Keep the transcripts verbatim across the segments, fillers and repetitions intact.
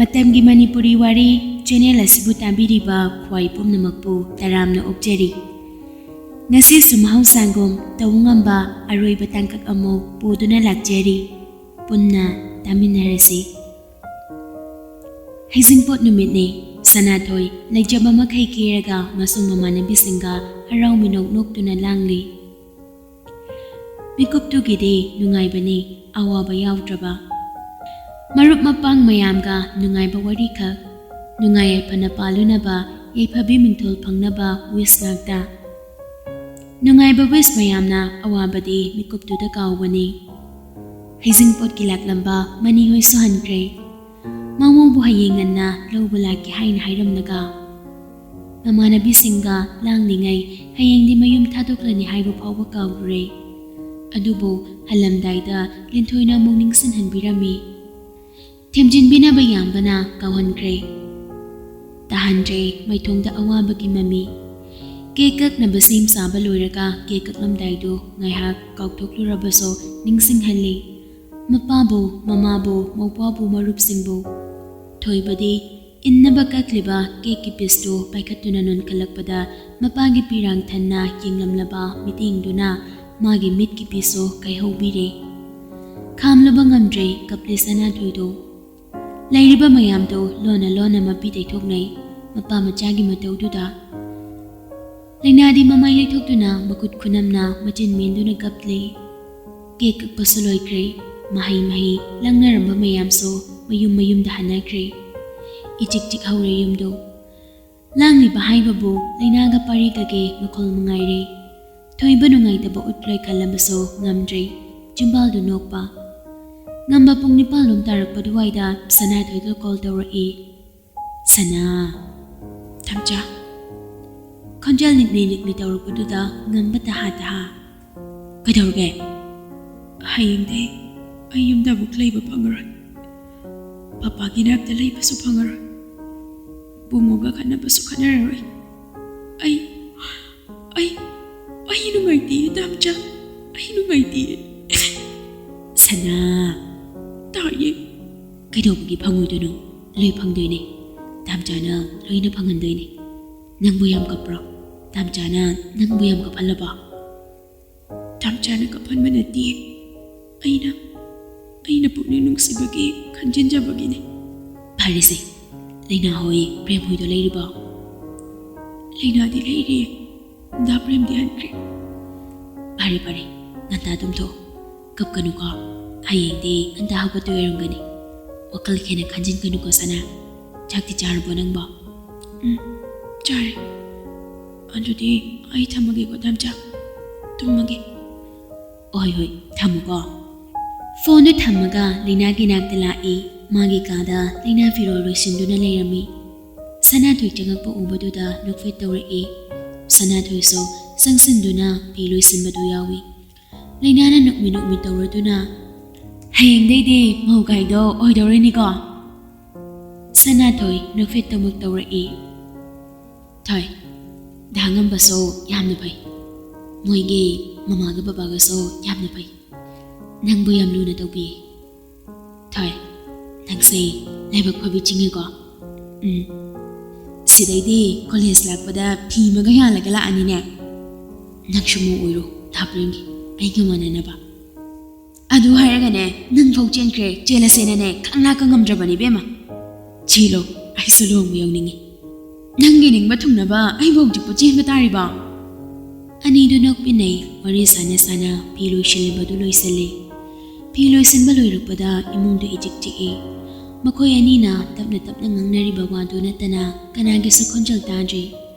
ꯃꯇꯝꯒꯤ ꯃꯅꯤꯄꯨꯔꯤ ꯋꯥꯔꯤ ꯆꯦꯅꯦꯜ ꯑꯁꯤꯕꯨ ꯇꯥꯕꯤꯔꯤꯕ ꯈ꯭ꯋꯥꯏ ꯄꯨꯝꯅꯃꯛꯄꯨ ꯇꯔꯥꯝꯅ ꯑꯣꯛꯆꯔꯤ꯫ ꯉꯁꯤꯁꯨ ꯃꯍꯧꯁꯥꯒꯨꯝ ꯇꯧꯕ ꯉꯝꯕ ꯑꯔꯣꯏꯕ ꯇꯥꯡꯀꯛ ꯑꯃꯨꯛ ꯄꯨꯗꯨꯅ ꯂꯥꯛꯆꯔꯤ꯫ ꯄꯨꯟꯅ ꯇꯥꯃꯤꯟꯅꯔꯁꯤ꯫ ꯍꯩꯖꯤꯡꯄꯣꯠ ꯅꯨꯃꯤꯠꯅꯤ꯫ ꯁꯅꯥꯊꯣꯏ ꯂꯩꯖꯕ ꯃꯈꯩ ꯀꯦꯔꯒ ꯃꯁꯨꯡ ꯃꯃꯥꯟꯅꯕꯤꯁꯤꯡꯒ ꯍꯔꯥꯎ ꯃꯤꯅꯣꯛ ꯅꯣꯛꯇꯨꯅ ꯂꯥꯡꯂꯤ꯫ ꯃꯤꯀꯨꯞꯇꯨꯒꯤꯗꯤ ꯅꯨꯡꯉꯥꯏꯕꯅꯤ, ꯑꯋꯥꯕ ꯌꯥꯎꯗ꯭ꯔꯕ꯫ ꯃꯔꯨꯞ ꯃꯄꯥꯡ ꯃꯌꯥꯝꯒ ꯅꯨꯡꯉꯥꯏꯕ ꯋꯥꯔꯤꯈꯛ, ꯅꯨꯡꯉꯥꯏ ꯌꯥꯏꯐꯅ ꯄꯥꯜꯂꯨꯅꯕ, ꯌꯥꯏꯐꯕꯤ ꯃꯤꯡꯊꯣꯜ ꯐꯪꯅꯕ wish ꯉꯥꯛꯇ꯫ ꯅꯨꯡꯉꯥꯏꯕ wish ꯃꯌꯥꯝꯅ ꯑꯋꯥꯕꯗꯤ ꯃꯤꯀꯨꯞꯇꯨꯗ ꯀꯥꯎꯕꯅꯤ꯫ ꯍꯩꯖꯤꯡꯄꯣꯠꯀꯤ ꯂꯥꯛꯂꯝꯕ ꯃꯅꯤ ꯍꯣꯏꯁꯨ ꯍꯟꯈ꯭ꯔꯦ꯫ ꯃꯃꯧꯕꯨ ꯍꯌꯦꯡ ꯉꯟꯅ ꯂꯧꯕ ꯂꯥꯛꯀꯦ ꯍꯥꯏꯅ ꯍꯥꯏꯔꯝꯂꯒ, ꯃꯃꯥꯟꯅꯕꯤꯁꯤꯡꯒ ꯂꯥꯡꯂꯤꯉꯩ ꯍꯌꯦꯡꯗꯤ ꯃꯌꯨꯝ ꯊꯥꯗꯣꯛꯂꯅꯤ ꯍꯥꯏꯕ ꯐꯥꯎꯕ ꯀꯥꯎꯔꯨꯔꯦ꯫ ꯑꯗꯨꯕꯨ ꯍꯜꯂꯝꯗꯥꯏꯗ ꯂꯤꯟꯊꯣꯏꯅ ꯑꯃꯨꯛ ꯅꯤꯡꯁꯤꯡꯍꯟꯕꯤꯔꯝꯃꯤ꯫ ꯊꯦꯝꯖꯤꯟꯕꯤꯅꯕ ꯌꯥꯝꯕꯅ ꯀꯥꯎꯍꯟꯈ꯭ꯔꯦ꯫ ꯇꯥꯍꯟꯗ꯭ꯔꯦ ꯃꯥꯏꯊꯣꯡꯗ ꯑꯋꯥꯕꯒꯤ ꯃꯃꯤ꯫ ꯀꯦꯛ ꯀꯛꯅꯕ ꯁꯦꯝ ꯁꯥꯕ ꯂꯣꯏꯔꯒ ꯀꯦꯛ ꯀꯛꯂꯝꯗꯥꯏꯗꯨ ꯉꯥꯏꯍꯥꯛ ꯀꯥꯎꯊꯣꯛꯂꯨꯔꯕꯁꯨ ꯅꯤꯡꯁꯤꯡꯍꯜꯂꯤ꯫ ꯃꯄꯥꯕꯨ, ꯃꯃꯥꯕꯨ, ꯃꯧꯄ꯭ꯋꯥꯕꯨ, ꯃꯔꯨꯞꯁꯤꯡꯕꯨ꯫ ꯊꯣꯏꯕꯗꯤ ꯏꯟꯅꯕ ꯀꯛꯂꯤꯕ ꯀꯦꯛꯀꯤ ꯄꯤꯁꯇꯨ ꯄꯥꯏꯈꯠꯇꯨꯅ ꯅꯣꯟꯈꯠꯂꯛꯄꯗ ꯃꯄꯥꯒꯤ ꯄꯤꯔꯥꯡ ꯊꯟꯅ ꯌꯦꯡꯂꯝꯂꯕ ꯃꯤꯠꯌꯦꯡꯗꯨꯅ ꯃꯥꯒꯤ ꯃꯤꯠꯀꯤ ꯄꯤꯁꯁꯨ ꯀꯥꯏꯍꯧꯕꯤꯔꯦ꯫ ꯈꯥꯝꯂꯕ ꯉꯝꯗ꯭ꯔꯦ ꯀꯞꯂꯤ ꯁꯅꯥꯊꯣꯏꯗꯨ꯫ ꯂꯩꯔꯤꯕ ꯃꯌꯥꯝꯗꯨ ꯂꯣꯟꯅ ꯂꯣꯟꯅ ꯃꯄꯤ ꯇꯩꯊꯣꯛꯅꯩ ꯃꯄꯥ ꯃꯆꯥꯒꯤ ꯃꯇꯧꯗꯨꯗ꯫ ꯂꯩꯅꯥꯗꯤ ꯃꯃꯥꯏ ꯂꯩꯊꯣꯛꯇꯨꯅ ꯃꯈꯨꯠ ꯈꯨꯅꯝꯅ ꯃꯆꯤꯟ ꯃꯦꯟꯗꯨꯅ ꯀꯞꯂꯤ꯫ ꯀꯦꯛ ꯀꯛꯄꯁꯨ ꯂꯣꯏꯈ꯭ꯔꯦ꯫ ꯃꯍꯩ ꯃꯍꯩ ꯂꯪꯅꯔꯝꯕ ꯃꯌꯥꯝꯁꯨ ꯃꯌꯨꯝ ꯃꯌꯨꯝꯗ ꯍꯟꯅꯈ꯭ꯔꯦ꯫ ꯏꯆꯤꯛ ꯆꯤꯛ ꯍꯧꯔꯦ ꯌꯨꯝꯗꯨ꯫ ꯂꯥꯡꯂꯤꯕ ꯍꯥꯏꯕꯕꯨ ꯂꯩꯅꯥꯒ ꯄꯥꯔꯤꯒꯒꯤ ꯃꯈꯣꯜ ꯃꯉꯥꯏꯔꯦ꯫ ꯊꯣꯏꯕ ꯅꯨꯡꯉꯥꯏꯇꯕ ꯎꯠꯂꯣꯏ ꯈꯜꯂꯕꯁꯨ ꯉꯝꯗ꯭ꯔꯦ꯫ ꯆꯤꯝꯕꯥꯜꯗꯨ ꯅꯣꯛꯄ꯫ ꯉꯝꯕ ꯄꯨꯡ ꯅꯤꯄꯥꯜ ꯂꯣꯝ ꯇꯥꯔꯛꯄ ꯑꯗꯨꯋꯥꯏꯗ ꯁꯅꯥꯊꯣꯏꯗ ꯀꯣꯜ ꯇꯧꯔꯛꯏ꯫ "ꯁꯅꯥ!" "ꯊꯝꯆꯥ!" ꯈꯣꯟꯖꯦꯜ ꯅꯤꯛꯂꯤ ꯅꯤꯛꯂꯤ ꯇꯧꯔꯛꯄꯗꯨꯗ ꯉꯝꯕ ꯇꯍꯥ ꯇꯍꯥ꯫ "ꯀꯩꯗꯧꯔꯒꯦ?" "ꯍꯌꯦꯡꯗꯤ ꯑꯩ ꯌꯨꯝꯗ ꯑꯃꯨꯛ ꯂꯩꯕ ꯐꯪꯉꯔꯣꯏ꯫ ꯄꯄꯥꯒꯤ ꯅꯥꯛꯇ ꯂꯩꯕꯁꯨ ꯐꯪꯉꯔꯣꯏ꯫ ꯕꯨꯡꯉꯣꯒ ꯈꯠꯅꯕꯁꯨ ꯈꯠꯅꯔꯔꯣꯏ꯫ ꯑꯩ, ꯑꯩ, ꯑꯩ ꯅꯨꯡꯉꯥꯏꯇꯦ, ꯇꯥꯝꯆꯥ꯫ ꯑꯩ ꯅꯨꯡꯉꯥꯏꯇꯦ꯫" "ꯁꯅꯥ!" "ꯇꯥꯏꯌꯦ꯫" "ꯀꯩꯗꯧꯕꯒꯤ ꯐꯪꯉꯣꯏꯗꯣꯏꯅꯣ? ꯂꯣꯏ ꯐꯪꯗꯣꯏꯅꯦ꯫ ꯇꯥꯝꯆꯥꯅ ꯂꯣꯏꯅ ꯐꯪꯍꯟꯗꯣꯏꯅꯦ꯫ ꯅꯪꯕꯨ ꯌꯥꯝ ꯀꯞꯄ꯭ꯔꯣ? ꯇꯥꯝꯆꯥꯅ ꯅꯪꯕꯨ ꯌꯥꯝ ꯀꯞꯍꯜꯂꯕꯣ? ꯇꯥꯝꯆꯥꯅ ꯀꯞꯍꯟꯕ ꯅꯠꯇꯦ, ꯑꯩꯅ ꯑꯩꯅ ꯄꯨꯛꯅꯤꯡ ꯅꯨꯡꯁꯤꯕꯒꯤ ꯈꯟꯖꯤꯟꯖꯕꯒꯤꯅꯦ꯫ ꯐꯔꯦꯁꯦ, ꯂꯩꯅꯥ ꯍꯣꯏ, ꯄ꯭ꯔꯦꯝ ꯍꯣꯏꯗꯣ ꯂꯩꯔꯤꯕꯣ? ꯂꯩꯅꯥꯗꯤ ꯂꯩꯔꯤꯌꯦ, ꯗꯥ ꯄ꯭ꯔꯦꯝꯗꯤ ꯍꯟꯈ꯭ꯔꯦ꯫ ꯐꯔꯦ ꯐꯔꯦ, ꯉꯟꯇꯥ ꯇꯨꯝꯊꯣꯛꯑꯣ, ꯀꯞꯀꯅꯨꯀꯣ꯫ ꯍꯌꯦꯡꯗꯤ ꯉꯟꯇꯥ ꯍꯧꯒꯠꯇꯣꯏ ꯑꯣꯏꯔꯝꯒꯅꯤ꯫ ꯋꯥꯈꯜ ꯍꯦꯟꯅ ꯈꯟꯖꯤꯟꯒꯅꯨꯀꯣ ꯁꯅꯥ꯫ ꯆꯥꯛꯇꯤ ꯆꯥꯔꯕꯣ ꯅꯪꯕꯣ? ꯎꯝ, ꯆꯥꯔꯦ꯫ ꯑꯗꯨꯗꯤ ꯑꯩ ꯊꯝꯃꯒꯦꯀꯣ ꯇꯥꯝꯆꯥ, ꯇꯨꯝꯃꯒꯦ꯫ ꯍꯣꯏ ꯍꯣꯏ, ꯊꯝꯃꯨꯀꯣ꯫ ꯐꯣꯟꯗꯨ ꯊꯝꯃꯒ ꯂꯩꯅꯥꯒꯤ ꯅꯥꯛꯇ ꯂꯥꯛꯏ꯫ ꯃꯥꯒꯤ ꯀꯥꯗ ꯂꯩꯅꯥ ꯐꯤꯔꯣꯜ ꯂꯣꯏꯁꯤꯟꯗꯨꯅ ꯂꯩꯔꯝꯃꯤ꯫ ꯁꯅꯥꯊꯣꯏ ꯆꯪꯉꯛꯄ ꯎꯕꯗꯨꯗ ꯅꯣꯛꯐꯦꯠ ꯇꯧꯔꯛꯏ꯫ ꯁꯅꯥꯊꯣꯏꯁꯨ ꯆꯪꯁꯤꯟꯗꯨꯅ ꯐꯤ ꯂꯣꯏꯁꯤꯟꯕꯗꯨ ꯌꯥꯎꯏ꯫ ꯂꯩꯅꯥꯅ ꯅꯣꯛꯃꯤ ꯅꯣꯛꯃꯤ ꯇꯧꯔꯗꯨꯅ, "ꯍꯌꯦꯡꯗꯩꯗꯤ ꯃꯧ ꯀꯥꯏꯗꯣ ꯑꯣꯏꯗꯧꯔꯤꯅꯤꯀꯣ?" ꯁꯅꯥꯊꯣꯏ ꯅꯣꯛꯐꯦꯠ ꯇꯧꯃꯛ ꯇꯧꯔꯛꯏ꯫ ꯊꯣꯏ, ꯗꯥ ꯉꯝꯕꯁꯨ ꯌꯥꯝꯅ ꯐꯩ꯫ ꯃꯣꯏꯒꯤ ꯃꯃꯥꯒ ꯕꯕꯥꯒꯁꯨ ꯌꯥꯝꯅ ꯐꯩ꯫ ꯅꯪꯕꯨ ꯌꯥꯝ ꯂꯨꯅ ꯇꯧꯕꯤ꯫ ꯊꯣꯏ, ꯅꯪꯁꯦ ꯂꯥꯏꯕꯛ ꯐꯕꯤ ꯆꯤꯡꯉꯦꯀꯣ꯫ ꯎꯝ꯫ ꯁꯤꯗꯩꯗꯤ ꯀꯣꯂꯦꯖ ꯂꯥꯛꯄꯗ ꯐꯤ ꯑꯃꯒ ꯌꯥꯜꯂꯒ ꯂꯥꯛꯑꯅꯤꯅꯦ꯫ ꯅꯪꯁꯨ ꯃꯧ ꯑꯣꯏꯔꯣ, ꯊꯥꯄ꯭ꯔꯦꯝꯒꯤ, ꯑꯩꯒ ꯃꯥꯟꯅꯅꯕ꯫ ꯑꯗꯨ ꯍꯥꯏꯔꯒꯅꯦ, ꯅꯪ ꯐꯥꯎ ꯆꯦꯟꯈ꯭ꯔꯦ, ꯆꯦꯜꯂꯁꯦꯅꯅꯦ ꯈꯪꯂꯥꯛꯀ ꯉꯝꯗ꯭ꯔꯕꯅꯤ ꯏꯕꯦꯝꯃ꯫ ꯆꯦꯜꯂꯣ, ꯑꯩꯁꯨ ꯂꯨꯍꯣꯡꯕ ꯌꯥꯎꯅꯤꯡꯉꯤ꯫ ꯅꯪꯒꯤ ꯅꯤꯡꯕ ꯊꯨꯡꯅꯕ ꯑꯩꯕꯨ ꯍꯧꯖꯤꯛꯄꯨ ꯆꯦꯟꯕ ꯇꯥꯔꯤꯕ? ꯑꯅꯤꯗꯨ ꯅꯣꯛꯃꯤꯟꯅꯩ, ꯋꯥꯔꯤ ꯁꯥꯟꯅ ꯁꯥꯟꯅ ꯐꯤ ꯂꯣꯏꯁꯤꯜꯂꯤꯕꯗꯨ ꯂꯣꯏꯁꯤꯜꯂꯤ꯫ ꯐꯤ ꯂꯣꯏꯁꯤꯟꯕ ꯂꯣꯏꯔꯛꯄꯗ ꯏꯃꯨꯡꯗꯨ ꯏꯆꯤꯛ ꯆꯤꯛꯏ꯫ ꯃꯈꯣꯏ ꯑꯅꯤꯅ ꯇꯞꯅ ꯇꯞꯅ ꯉꯥꯡꯅꯔꯤꯕ ꯋꯥꯗꯨ ꯅꯠꯇꯅ ꯀꯅꯥꯒꯤꯁꯨ ꯈꯣꯟꯖꯦꯜ ꯇꯥꯗ꯭ꯔꯤ꯫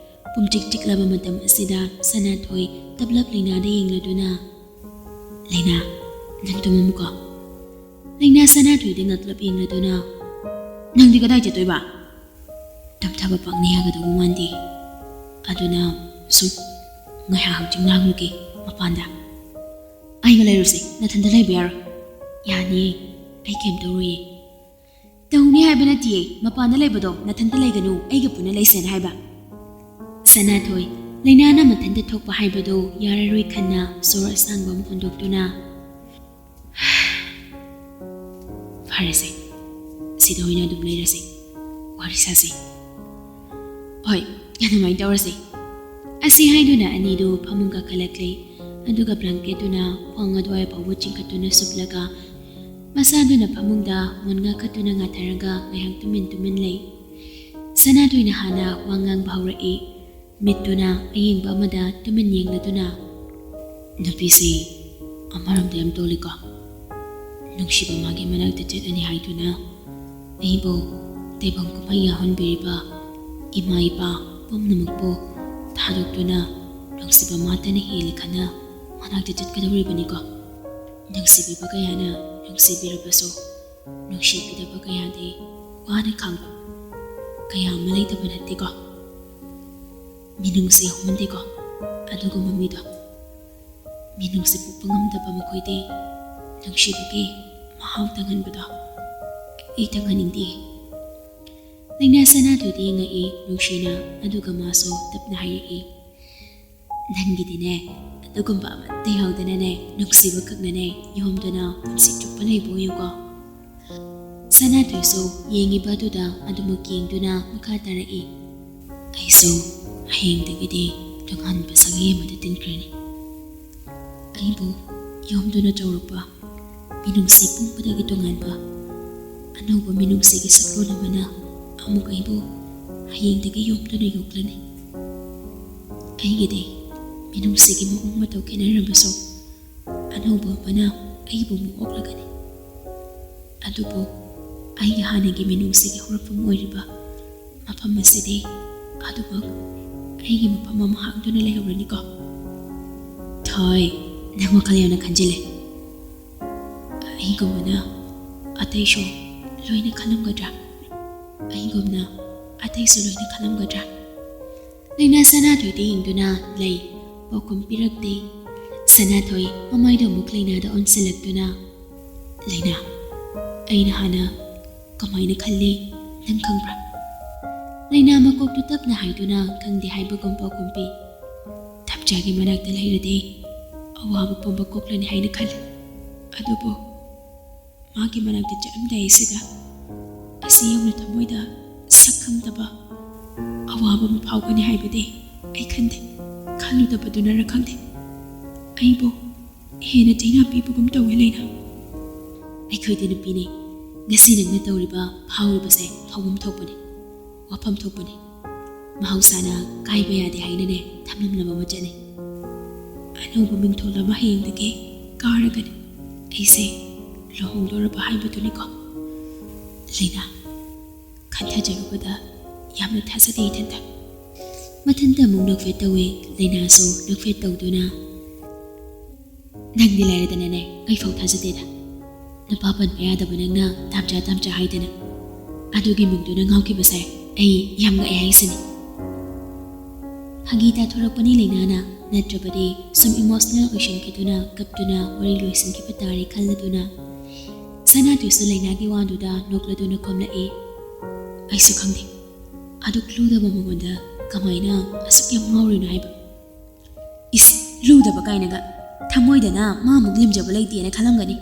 ꯄꯨꯝꯆꯤꯛ ꯆꯤꯛꯂꯕ ꯃꯇꯝ ꯑꯁꯤꯗ ꯁꯅꯥꯊꯣꯏ ꯇꯞꯂꯞ ꯂꯩꯅꯥꯗ ꯌꯦꯡꯂꯗꯨꯅ, "ꯂꯩꯅꯥ, ꯅꯪ ꯇꯨꯝꯃꯝꯃꯨꯀꯣ?" ꯂꯩꯅꯥ ꯁꯅꯥꯊꯣꯏꯗ ꯉꯛꯂꯞ ꯌꯦꯡꯂꯗꯨꯅ, "ꯅꯪꯗꯤ ꯀꯗꯥꯏ ꯆꯠꯇꯣꯏꯕ?" "ꯇꯨꯝꯊꯕ ꯄꯥꯛꯅ ꯌꯥꯒꯗꯧꯕ ꯃꯥꯟꯗꯦ꯫ ꯑꯗꯨꯅ ꯁꯨꯝ ꯉꯥꯏꯍꯥꯛ ꯍꯛꯆꯤꯡ ꯂꯥꯡꯉꯨꯒꯦ ꯃꯄꯥꯟꯗ꯫" "ꯑꯩꯒ ꯂꯩꯔꯨꯁꯦ, ꯅꯊꯟꯗ ꯂꯩꯕ ꯌꯥꯔꯣꯏ꯫" "ꯌꯥꯅꯤꯌꯦ, ꯑꯩ ꯀꯩꯝ ꯇꯧꯔꯣꯏꯌꯦ꯫" "ꯇꯧꯅꯤ ꯍꯥꯏꯕ ꯅꯠꯇꯤꯌꯦ, ꯃꯄꯥꯟꯗ ꯂꯩꯕꯗꯣ ꯅꯊꯟꯇ ꯂꯩꯒꯅꯨ, ꯑꯩꯒ ꯄꯨꯟꯅ ꯂꯩꯁꯦꯅ ꯍꯥꯏꯕ꯫" ꯁꯅꯥꯊꯣꯏ, ꯂꯩꯅꯥꯅ ꯃꯊꯟꯇ ꯊꯣꯛꯄ ꯍꯥꯏꯕꯗꯣ ꯌꯥꯔꯔꯣꯏ ꯈꯟꯅ ꯁꯣꯔ ꯑꯁꯥꯡꯕ ꯑꯃ ꯍꯣꯟꯗꯣꯛꯇꯨꯅ, "ꯐꯔꯦꯁꯦ, ꯁꯤꯗ ꯑꯣꯏꯅ ꯑꯗꯨꯝ ꯂꯩꯔꯁꯤ, ꯋꯥꯔꯤ ꯁꯥꯁꯤ꯫ ꯍꯣꯏ, ꯑꯗꯨꯃꯥꯏꯅ ꯇꯧꯔꯁꯤ꯫ ꯑꯁꯤ ꯍꯥꯏꯗꯨꯅ ꯑꯅꯤꯗꯨ ꯐꯃꯨꯡ ꯀꯥꯈꯠꯂꯛꯂꯦ꯫ ꯑꯗꯨꯒ ꯕ꯭ꯂꯥꯡꯀꯦꯠꯇꯨꯅ ꯈ꯭ꯋꯥꯡ ꯑꯗꯨꯋꯥꯏ ꯐꯥꯎꯕ ꯆꯤꯡꯈꯠꯇꯨꯅ ꯁꯨꯞꯂꯒ ꯃꯁꯥꯗꯨꯅ ꯐꯃꯨꯡꯗ ꯃꯨꯟ ꯉꯥꯈꯠꯇꯨꯅ ꯉꯥꯊꯔꯒ ꯉꯥꯏꯍꯥꯛ ꯇꯨꯃꯤꯟ ꯇꯨꯃꯤꯟ ꯂꯩ꯫ ꯁꯅꯥꯊꯣꯏꯅ ꯍꯥꯟꯅ ꯋꯥ ꯉꯥꯡꯕ ꯍꯧꯔꯛꯏ꯫ ꯃꯤꯠꯇꯨꯅ ꯑꯌꯦꯡꯕ ꯑꯃꯗ ꯇꯨꯃꯤꯟ ꯌꯦꯡꯂꯗꯨꯅ, "ꯅꯨꯄꯤꯁꯤ ꯑꯃꯔꯣꯝꯗ ꯌꯥꯝ ꯇꯣꯜꯂꯤꯀꯣ꯫ ꯅꯨꯡꯁꯤꯕ ꯃꯥꯒꯤ ꯃꯅꯥꯛꯇ ꯆꯠꯂꯅꯤ ꯍꯥꯏꯗꯨꯅ ꯑꯩꯕꯨ ꯇꯩꯕꯪ ꯀꯨꯝꯍꯩ ꯌꯥꯎꯍꯟꯕꯤꯔꯤꯕ ꯏꯃꯥ ꯏꯄꯥ ꯄꯨꯝꯅꯃꯛꯄꯨ ꯊꯥꯗꯣꯛꯇꯨꯅ ꯅꯨꯡꯁꯤꯕ ꯃꯥꯇꯅ ꯍꯦꯜꯂꯤ ꯈꯟꯅ ꯃꯅꯥꯛꯇ ꯆꯠꯀꯗꯧꯔꯤꯕꯅꯤꯀꯣ꯫ ꯅꯨꯡꯁꯤꯕꯤꯕ ꯀꯌꯥꯅ ꯅꯨꯡꯁꯤꯕꯤꯔꯕꯁꯨ, ꯅꯨꯡꯁꯤꯕꯤꯗꯕ ꯀꯌꯥꯗꯤ ꯋꯥꯅ ꯈꯥꯡꯕ ꯀꯌꯥ ꯑꯃ ꯂꯩꯇꯕ ꯅꯠꯇꯦꯀꯣ꯫ ꯃꯤꯅꯨꯡꯁꯤ ꯌꯥꯎꯃꯟꯗꯦꯀꯣ ꯑꯗꯨꯒꯨꯝꯕ ꯃꯤꯗꯣ꯫ ꯃꯤꯅꯨꯡꯁꯤ ꯄꯣꯛꯄ ꯉꯝꯗꯕ ꯃꯈꯣꯏꯗꯤ ꯅꯨꯡꯁꯤꯕꯒꯤ ꯃꯍꯥꯎ ꯇꯪꯍꯟꯕꯗꯣ ꯑꯩ ꯇꯪꯍꯟꯅꯤꯡꯗꯦ꯫" ꯂꯩꯅꯥ ꯁꯅꯥꯊꯣꯏꯗ ꯌꯦꯡꯉꯛꯏ ꯅꯨꯡꯁꯤꯅ, ꯑꯗꯨꯒ ꯃꯥꯁꯨ ꯇꯞꯅ ꯍꯥꯏꯔꯛꯏ, "ꯅꯪꯒꯤꯗꯤꯅꯦ ꯑꯗꯨꯒꯨꯝꯕ ꯑꯃꯠꯇ ꯌꯥꯎꯗꯅꯅꯦ ꯅꯨꯡꯁꯤꯕ ꯈꯛꯅꯅꯦ ꯌꯣꯝꯗꯨꯅ ꯄꯨꯟꯁꯤ ꯆꯨꯞꯄ ꯂꯩꯕ ꯑꯣꯏꯌꯨꯀꯣ꯫" ꯁꯅꯥꯊꯣꯏꯁꯨ ꯌꯦꯡꯉꯤꯕ ꯑꯗꯨꯗ ꯑꯗꯨꯃꯛ ꯌꯦꯡꯗꯨꯅ ꯃꯈꯥ ꯇꯥꯔꯛꯏ, "ꯑꯩꯁꯨ ꯍꯌꯦꯡꯗꯒꯤꯗꯤ ꯇꯣꯉꯥꯟꯕ ꯁꯥꯒꯩ ꯑꯃꯗ ꯇꯤꯟꯈ꯭ꯔꯅꯤ꯫ ꯑꯩꯕꯨ ꯌꯣꯝꯗꯨꯅ ꯆꯥꯎꯔꯛꯄ ꯃꯤꯅꯨꯡꯁꯤ ꯄꯨꯝꯕꯗꯒꯤ ꯇꯣꯉꯥꯟꯕ ꯑꯅꯧꯕ ꯃꯤꯅꯨꯡꯁꯤꯒꯤ ꯁꯛꯂꯣꯟ ꯑꯃꯅ ꯑꯃꯨꯛ ꯑꯩꯕꯨ ꯍꯌꯦꯡꯗꯒꯤ ꯌꯣꯝꯗꯨꯅ ꯌꯣꯛꯂꯅꯤ꯫ ꯑꯩꯒꯤꯗꯤ ꯃꯤꯅꯨꯡꯁꯤꯒꯤ ꯃꯑꯣꯡ ꯃꯇꯧ ꯈꯦꯠꯅꯔꯕꯁꯨ ꯑꯅꯧꯕ ꯑꯃꯅ ꯑꯩꯕꯨ ꯑꯃꯨꯛ ꯑꯣꯛꯂꯒꯅꯤ꯫ ꯑꯗꯨꯕꯨ ꯑꯩꯒꯤ ꯍꯥꯟꯅꯒꯤ ꯃꯤꯅꯨꯡꯁꯤꯒꯤ ꯍꯧꯔꯛꯐꯝ ꯑꯣꯏꯔꯤꯕ ꯃꯐꯝ ꯑꯁꯤꯗꯤ ꯑꯗꯨꯃꯛ ꯑꯩꯒꯤ ꯃꯐꯝ ꯑꯃ ꯍꯥꯡꯗꯨꯅ ꯂꯩꯍꯧꯔꯅꯤꯀꯣ꯫" "ꯊꯣꯏ, ꯅꯪ ꯋꯥꯈꯜ ꯌꯥꯝꯅ ꯈꯟꯖꯤꯜꯂꯦ꯫ ꯑꯩꯒꯨꯝꯕꯅ ꯑꯇꯩꯁꯨ ꯂꯣꯏꯅ ꯈꯜꯂꯝꯒꯗ꯭ꯔꯥ? ꯑꯩꯒꯨꯝꯅ ꯑꯇꯩꯁꯨ ꯂꯣꯏꯅ ꯈꯜꯂꯝꯒꯗ꯭ꯔꯥ?" ꯂꯩꯅꯥ ꯁꯅꯥꯊꯣꯏꯗ ꯌꯦꯡꯗꯨꯅ ꯂꯩ꯫ ꯄꯥꯎꯈꯨꯝ ꯄꯤꯔꯛꯇꯦ꯫ ꯁꯅꯥꯊꯣꯏ ꯃꯃꯥꯏꯗꯣ ꯑꯃꯨꯛ ꯂꯩꯅꯥꯗ ꯑꯣꯟꯁꯤꯜꯂꯛꯇꯨꯅ, "ꯂꯩꯅꯥ, ꯑꯩꯅ ꯍꯥꯟꯅ ꯀꯃꯥꯏꯅ ꯈꯜꯂꯤ ꯅꯪ ꯈꯪꯕ꯭ꯔꯥ?" ꯂꯩꯅꯥ ꯃꯀꯣꯛꯇꯨ ꯇꯞꯅ ꯍꯥꯏꯗꯨꯅ ꯈꯪꯗꯦ ꯍꯥꯏꯕꯒꯨꯝ ꯄꯥꯎꯈꯨꯝ ꯄꯤ꯫ "ꯊꯞꯆꯥꯒꯤ ꯃꯅꯥꯛꯇ ꯂꯩꯔꯗꯤ ꯑꯋꯥꯕ ꯄꯨꯝꯕ ꯀꯣꯛꯂꯅꯤ ꯍꯥꯏꯅ ꯈꯜꯂꯤ꯫ ꯑꯗꯨꯕꯨ ꯃꯥꯒꯤ ꯃꯅꯥꯛꯇ ꯆꯠꯂꯝꯗꯥꯏ ꯑꯁꯤꯗ ꯁꯤ ꯌꯧꯅ ꯊꯃꯣꯏꯗ ꯁꯛ ꯈꯪꯗꯕ ꯑꯋꯥꯕ ꯑꯃ ꯐꯥꯎꯒꯅꯤ ꯍꯥꯏꯕꯗꯤ ꯑꯩ ꯈꯟꯗꯦ꯫ ꯈꯜꯂꯨꯗꯕꯗꯨꯅꯔ ꯈꯪꯗꯦ, ꯑꯩꯕꯨ ꯍꯦꯟꯅ ꯆꯩꯅꯥ ꯄꯤꯕꯒꯨꯝ ꯇꯧꯏ, ꯂꯩꯅꯥ꯫ ꯑꯩꯈꯣꯏꯗꯤ ꯅꯨꯄꯤꯅꯤ꯫ ꯉꯁꯤ ꯅꯪꯅ ꯇꯧꯔꯤꯕ, ꯐꯥꯎꯔꯤꯕꯁꯦ ꯐꯥꯎꯐꯝ ꯊꯣꯛꯄꯅꯤ, ꯋꯥꯐꯝ ꯊꯣꯛꯄꯅꯤ꯫ ꯃꯍꯧꯁꯥꯅ ꯀꯥꯏꯕ ꯌꯥꯗꯦ ꯍꯥꯏꯅꯅꯦ ꯊꯝꯂꯝꯂꯕ ꯃꯆꯠꯅꯤ꯫ ꯑꯅꯧꯕ ꯃꯤꯡꯊꯣꯜ ꯑꯃ ꯍꯌꯦꯡꯗꯒꯤ ꯀꯥꯔꯒꯅꯤ꯫ ꯑꯩꯁꯦ ꯂꯨꯍꯣꯡꯗꯣꯔꯕ ꯍꯥꯏꯕꯗꯨꯅꯤꯀꯣ꯫ ꯂꯩꯅꯥ, ꯈꯟꯊꯖꯔꯨꯕꯗ ꯌꯥꯝꯅ ꯊꯥꯖꯗꯦ ꯏꯊꯟꯇ꯫ ꯃꯊꯟꯇ ꯑꯃꯨꯛ ꯅꯣꯛꯐꯦꯠ ꯇꯧꯏ꯫ ꯂꯩꯅꯥꯁꯨ ꯅꯣꯛꯐꯦꯠ ꯇꯧꯗꯨꯅ, "ꯅꯪꯗꯤ ꯂꯥꯏꯔꯗꯅꯅꯦ, ꯑꯩꯐꯥꯎ ꯊꯥꯖꯗꯦꯗ꯫ ꯅꯨꯄꯥ ꯄꯟꯕ ꯌꯥꯗꯕ ꯅꯪꯅ ꯇꯥꯝꯆꯥ ꯇꯥꯝꯆꯥ ꯍꯥꯏꯗꯅ ꯑꯗꯨꯒꯤ ꯃꯤꯡꯗꯨꯅ ꯉꯥꯎꯈꯤꯕꯁꯦ ꯑꯩ ꯌꯥꯝ ꯉꯛꯑꯦ ꯍꯥꯏꯁꯤꯅꯤ꯫" ꯐꯥꯒꯤ ꯇꯥꯊꯣꯔꯛꯄꯅꯤ ꯂꯩꯅꯥꯅ, ꯅꯠꯇ꯭ꯔꯕꯗꯤ ꯁꯨꯝ ꯏꯃꯣꯁꯅꯦꯜ ꯑꯣꯏꯁꯤꯟꯈꯤꯗꯨꯅ ꯀꯞꯇꯨꯅ ꯋꯥꯔꯤ ꯂꯣꯏꯁꯤꯟꯈꯤꯕ ꯇꯥꯔꯦ ꯈꯜꯂꯗꯨꯅ ꯁꯅꯥꯊꯣꯏꯁꯨ ꯂꯩꯅꯥꯒꯤ ꯋꯥꯗꯨꯗ ꯅꯣꯛꯂꯗꯨꯅ ꯈꯨꯝꯂꯛꯏ꯫ ꯑꯩꯁꯨ ꯈꯪꯗꯦ, ꯑꯗꯨꯛ ꯂꯨꯗꯕ ꯃꯉꯣꯟꯗ ꯀꯃꯥꯏꯅ ꯑꯁꯨꯛ ꯌꯥꯝ ꯉꯥꯎꯔꯤꯅꯣ ꯍꯥꯏꯕ꯫ ꯏꯁ, ꯂꯨꯗꯕ ꯀꯥꯏꯅꯒ꯫ ꯊꯃꯣꯏꯗꯅ ꯃꯥꯃꯨꯛ ꯂꯦꯝꯖꯕ ꯂꯩꯇꯦꯅ ꯈꯜꯂꯝꯒꯅꯤ꯫